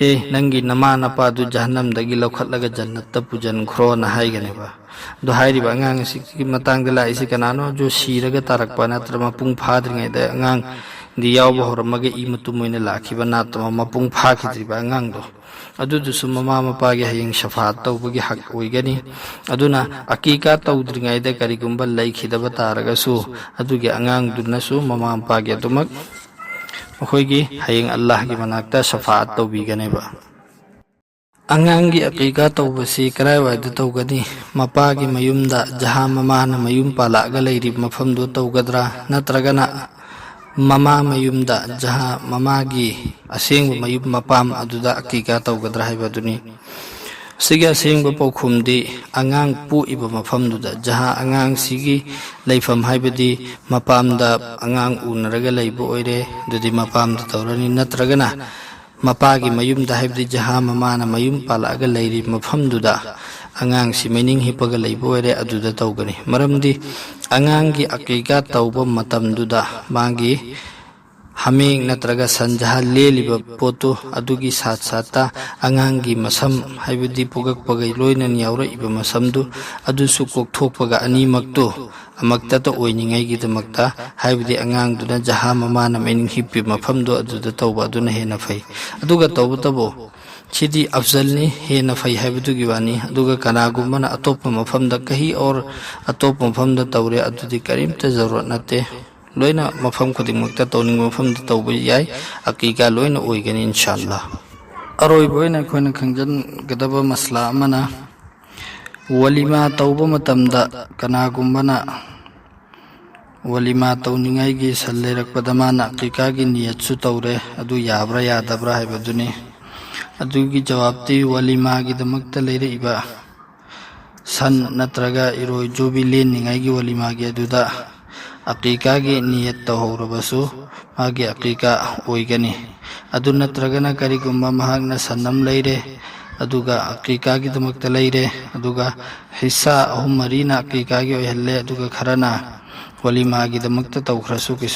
"ꯑꯦ, ꯅꯪꯒꯤ ꯅꯃꯥ ꯅꯄꯥꯗꯨ ꯖꯍꯟꯅꯝꯗꯒꯤ ꯂꯧꯈꯠꯂꯒ ꯖꯟꯅꯠꯇ ꯄꯨꯖꯟꯈ꯭ꯔꯣꯅ" ꯍꯥꯏꯒꯅꯦꯕ꯫ ꯑꯗꯣ ꯍꯥꯏꯔꯤꯕ ꯑꯉꯥꯡ ꯑꯁꯤꯒꯤ ꯃꯇꯥꯡꯗ ꯂꯥꯛꯏꯁꯤ ꯀꯅꯥꯅꯣ? ꯑꯗꯨ ꯁꯤꯔꯒ ꯇꯥꯔꯛꯄ ꯅꯠꯇ꯭ꯔ ꯃꯄꯨꯡ ꯐꯥꯗ꯭ꯔꯤꯉꯩꯗ ꯑꯉꯥꯡꯗꯤ ꯌꯥꯎꯕ ꯍꯧꯔꯝꯃꯒ ꯏ ꯃꯇꯨꯝ ꯑꯣꯏꯅ ꯂꯥꯛꯈꯤꯕ, ꯅꯥꯠꯇ ꯃꯄꯨꯡ ꯐꯥꯈꯤꯗ꯭ꯔꯤꯕ ꯑꯉꯥꯡꯗꯣ, ꯑꯗꯨꯗꯨꯁꯨ ꯃꯃꯥ ꯃꯄꯥꯒꯤ ꯍꯌꯦꯡ ꯁꯐꯥꯠ ꯇꯧꯕꯒꯤ ꯍꯛ ꯑꯣꯏꯒꯅꯤ꯫ ꯑꯗꯨꯅ ꯑꯀꯤꯀꯥ ꯇꯧꯗ꯭ꯔꯤꯉꯩꯗ ꯀꯔꯤꯒꯨꯝꯕ ꯂꯩꯈꯤꯗꯕ ꯇꯥꯔꯒꯁꯨ, ꯑꯗꯨꯒꯤ ꯑꯉꯥꯡꯗꯨꯅꯁꯨ ꯃꯃꯥ ꯃꯄꯥꯒꯤ ꯑꯗꯨꯃꯛ ꯃꯈꯣꯏꯒꯤ ꯍꯌꯦꯡ ꯑꯜꯂꯥꯍꯒꯤ ꯃꯅꯥꯛꯇ ꯁꯐꯥꯠ ꯇꯧꯕꯤꯒꯅꯦꯕ꯫ ꯑꯉꯥꯡꯒꯤ ꯑꯀꯤꯀꯥ ꯇꯧꯕꯁꯤ ꯀꯗꯥꯏꯋꯥꯏꯗ ꯇꯧꯒꯅꯤ? ꯃꯄꯥꯒꯤ ꯃꯌꯨꯝꯗ, ꯖꯍꯥ ꯃꯃꯥꯅ ꯃꯌꯨꯝ ꯄꯥꯜꯂꯛꯑꯒ ꯂꯩꯔꯤꯕ ꯃꯐꯝꯗꯨ ꯇꯧꯒꯗ꯭ꯔꯥ? ꯅꯠꯇ꯭ꯔꯒꯅ ꯃꯃꯥ ꯃꯌꯨꯝꯗ, ꯖꯍꯥ ꯃꯃꯥꯒꯤ ꯑꯁꯦꯡꯕ ꯃꯌꯨꯝ ꯃꯄꯥꯝ ꯑꯗꯨꯗ ꯑꯀꯤꯀꯥ ꯇꯧꯒꯗ꯭ꯔꯥ ꯍꯥꯏꯕꯗꯨꯅꯤ꯫ ꯁꯤꯒꯤ ꯑꯁꯦꯡꯕ ꯄꯥꯎꯈꯨꯝꯗꯤ, ꯑꯉꯥꯡ ꯄꯣꯛꯏꯕ ꯃꯐꯝꯗꯨꯗ, ꯖꯍꯥ ꯑꯉꯥꯡꯁꯤꯒꯤ ꯂꯩꯐꯝ ꯍꯥꯏꯕꯗꯤ ꯃꯄꯥꯝꯗ ꯑꯉꯥꯡ ꯎꯅꯔꯒ ꯂꯩꯕ ꯑꯣꯏꯔꯦ, ꯑꯗꯨꯗꯤ ꯃꯄꯥꯝꯗ ꯇꯧꯔꯅꯤ꯫ ꯅꯠꯇ꯭ꯔꯒꯅ ꯃꯄꯥꯒꯤ ꯃꯌꯨꯝꯗ, ꯍꯥꯏꯕꯗꯤ ꯖꯍꯥ ꯃꯃꯥꯅ ꯃꯌꯨꯝ ꯄꯥꯜꯂꯛꯑꯒ ꯂꯩꯔꯤꯕ ꯃꯐꯝꯗꯨꯗ ꯑꯉꯥꯡꯁꯤ ꯃꯤꯅꯤꯡ ꯍꯤꯞꯄꯒ ꯂꯩꯕ ꯑꯣꯏꯔꯦ, ꯑꯗꯨꯗ ꯇꯧꯒꯅꯤ꯫ ꯃꯔꯝꯗꯤ ꯑꯉꯥꯡꯒꯤ ꯑꯀꯤꯀꯥ ꯇꯧꯕ ꯃꯇꯝꯗꯨꯗ ꯃꯥꯒꯤ ꯍꯥꯃꯦꯡ ꯅꯠꯇ꯭ꯔꯒ ꯁꯟ ꯖꯍꯥ ꯂꯦꯜꯂꯤꯕ ꯄꯣꯠꯇꯨ, ꯑꯗꯨꯒꯤ ꯁꯥꯠ ꯁꯥꯠꯇ ꯑꯉꯥꯡꯒꯤ ꯃꯁꯝ, ꯍꯥꯏꯕꯗꯤ ꯄꯣꯛꯂꯛꯄꯒ ꯂꯣꯏꯅꯅ ꯌꯥꯎꯔꯛꯏꯕ ꯃꯁꯝꯗꯨ, ꯑꯗꯨꯁꯨ ꯀꯣꯛꯊꯣꯛꯄꯒ ꯑꯅꯤꯃꯛꯇꯨ ꯑꯃꯛꯇꯇ ꯑꯣꯏꯅꯤꯡꯉꯥꯏꯒꯤꯗꯃꯛꯇ, ꯍꯥꯏꯕꯗꯤ ꯑꯉꯥꯡꯗꯨꯅ ꯖꯍꯥ ꯃꯃꯥꯅ ꯃꯤꯅꯤꯡ ꯍꯤꯞꯄꯤ ꯃꯐꯝꯗꯣ ꯑꯗꯨꯗ ꯇꯧꯕ ꯑꯗꯨꯅ ꯍꯦꯟꯅ ꯐꯩ꯫ ꯑꯗꯨꯒ ꯇꯧꯕꯇꯕꯨ ꯁꯤꯗꯤ ꯑꯐꯖꯜꯅꯤ, ꯍꯦꯟꯅ ꯐꯩ ꯍꯥꯏꯕꯗꯨꯒꯤ ꯋꯥꯅꯤ꯫ ꯑꯗꯨꯒ ꯀꯅꯥꯒꯨꯝꯕꯅ ꯑꯇꯣꯞꯄ ꯃꯐꯝꯗ, ꯀꯍꯤ ꯑꯣꯔ ꯑꯇꯣꯞꯄ ꯃꯐꯝꯗ ꯇꯧꯔꯦ, ꯑꯗꯨꯗꯤ ꯀꯔꯤꯝꯇ ꯖꯔꯨꯔꯠ ꯅꯠꯇꯦ꯫ ꯂꯣꯏꯅ ꯃꯐꯝ ꯈꯨꯗꯤꯡꯃꯛꯇ ꯇꯧꯅꯤꯡꯕ ꯃꯐꯝꯗ ꯇꯧꯕ ꯌꯥꯏ꯫ ꯑꯀꯤꯀꯥ ꯂꯣꯏꯅ ꯑꯣꯏꯒꯅꯤ ꯏꯟꯁꯥ ꯑꯜꯂꯥ꯫ ꯑꯔꯣꯏꯕ ꯑꯣꯏꯅ ꯑꯩꯈꯣꯏꯅ ꯈꯪꯖꯤꯟꯒꯗꯕ ꯃꯁꯂꯥ ꯑꯃꯅ, ꯋꯥꯂꯤꯃꯥ ꯇꯧꯕ ꯃꯇꯝꯗ ꯀꯅꯥꯒꯨꯝꯕꯅ ꯋꯥꯂꯤꯃꯥ ꯇꯧꯅꯤꯡꯉꯥꯏꯒꯤ ꯁꯟ ꯂꯩꯔꯛꯄꯗ ꯃꯥꯅ ꯑꯀꯤꯀꯥꯒꯤ ꯅꯤꯌꯠꯁꯨ ꯇꯧꯔꯦ, ꯑꯗꯨ ꯌꯥꯕ꯭ꯔꯥ ꯌꯥꯗꯕ꯭ꯔꯥ ꯍꯥꯏꯕꯗꯨꯅꯤ꯫ ꯑꯗꯨꯒꯤ ꯖꯋꯥꯕꯇꯤ, ꯋꯥꯂꯤꯃꯥꯒꯤꯗꯃꯛꯇ ꯂꯩꯔꯛꯏꯕ ꯁꯟ ꯅꯠꯇ꯭ꯔꯒ ꯏꯔꯣꯏ ꯖꯣꯕꯤ ꯂꯦꯟꯅꯤꯡꯉꯥꯏꯒꯤ ꯋꯥꯂꯤꯃꯥꯒꯤ ꯑꯗꯨꯗ ꯑꯀꯤꯀꯥꯒꯤ ꯅꯤꯌꯠ ꯇꯧꯍꯧꯔꯕꯁꯨ ꯃꯥꯒꯤ ꯑꯀꯤꯀꯥ ꯑꯣꯏꯒꯅꯤ꯫ ꯑꯗꯨ ꯅꯠꯇ꯭ꯔꯒꯅ ꯀꯔꯤꯒꯨꯝꯕ ꯃꯍꯥꯛꯅ ꯁꯟ ꯑꯃ ꯂꯩꯔꯦ, ꯑꯗꯨꯒ ꯑꯀꯤꯀꯥꯒꯤꯗꯃꯛꯇ ꯂꯩꯔꯦ, ꯑꯗꯨꯒ ꯍꯤꯁꯥ ꯑꯍꯨꯝ ꯃꯔꯤꯅ ꯑꯀꯤꯀꯥꯒꯤ ꯑꯣꯏꯍꯜꯂꯦ, ꯑꯗꯨꯒ ꯈꯔꯅ ꯋꯥꯂꯤꯃꯥꯒꯤꯗꯃꯛꯇ ꯇꯧꯈ꯭ꯔꯁꯨ ꯀꯩꯁꯨ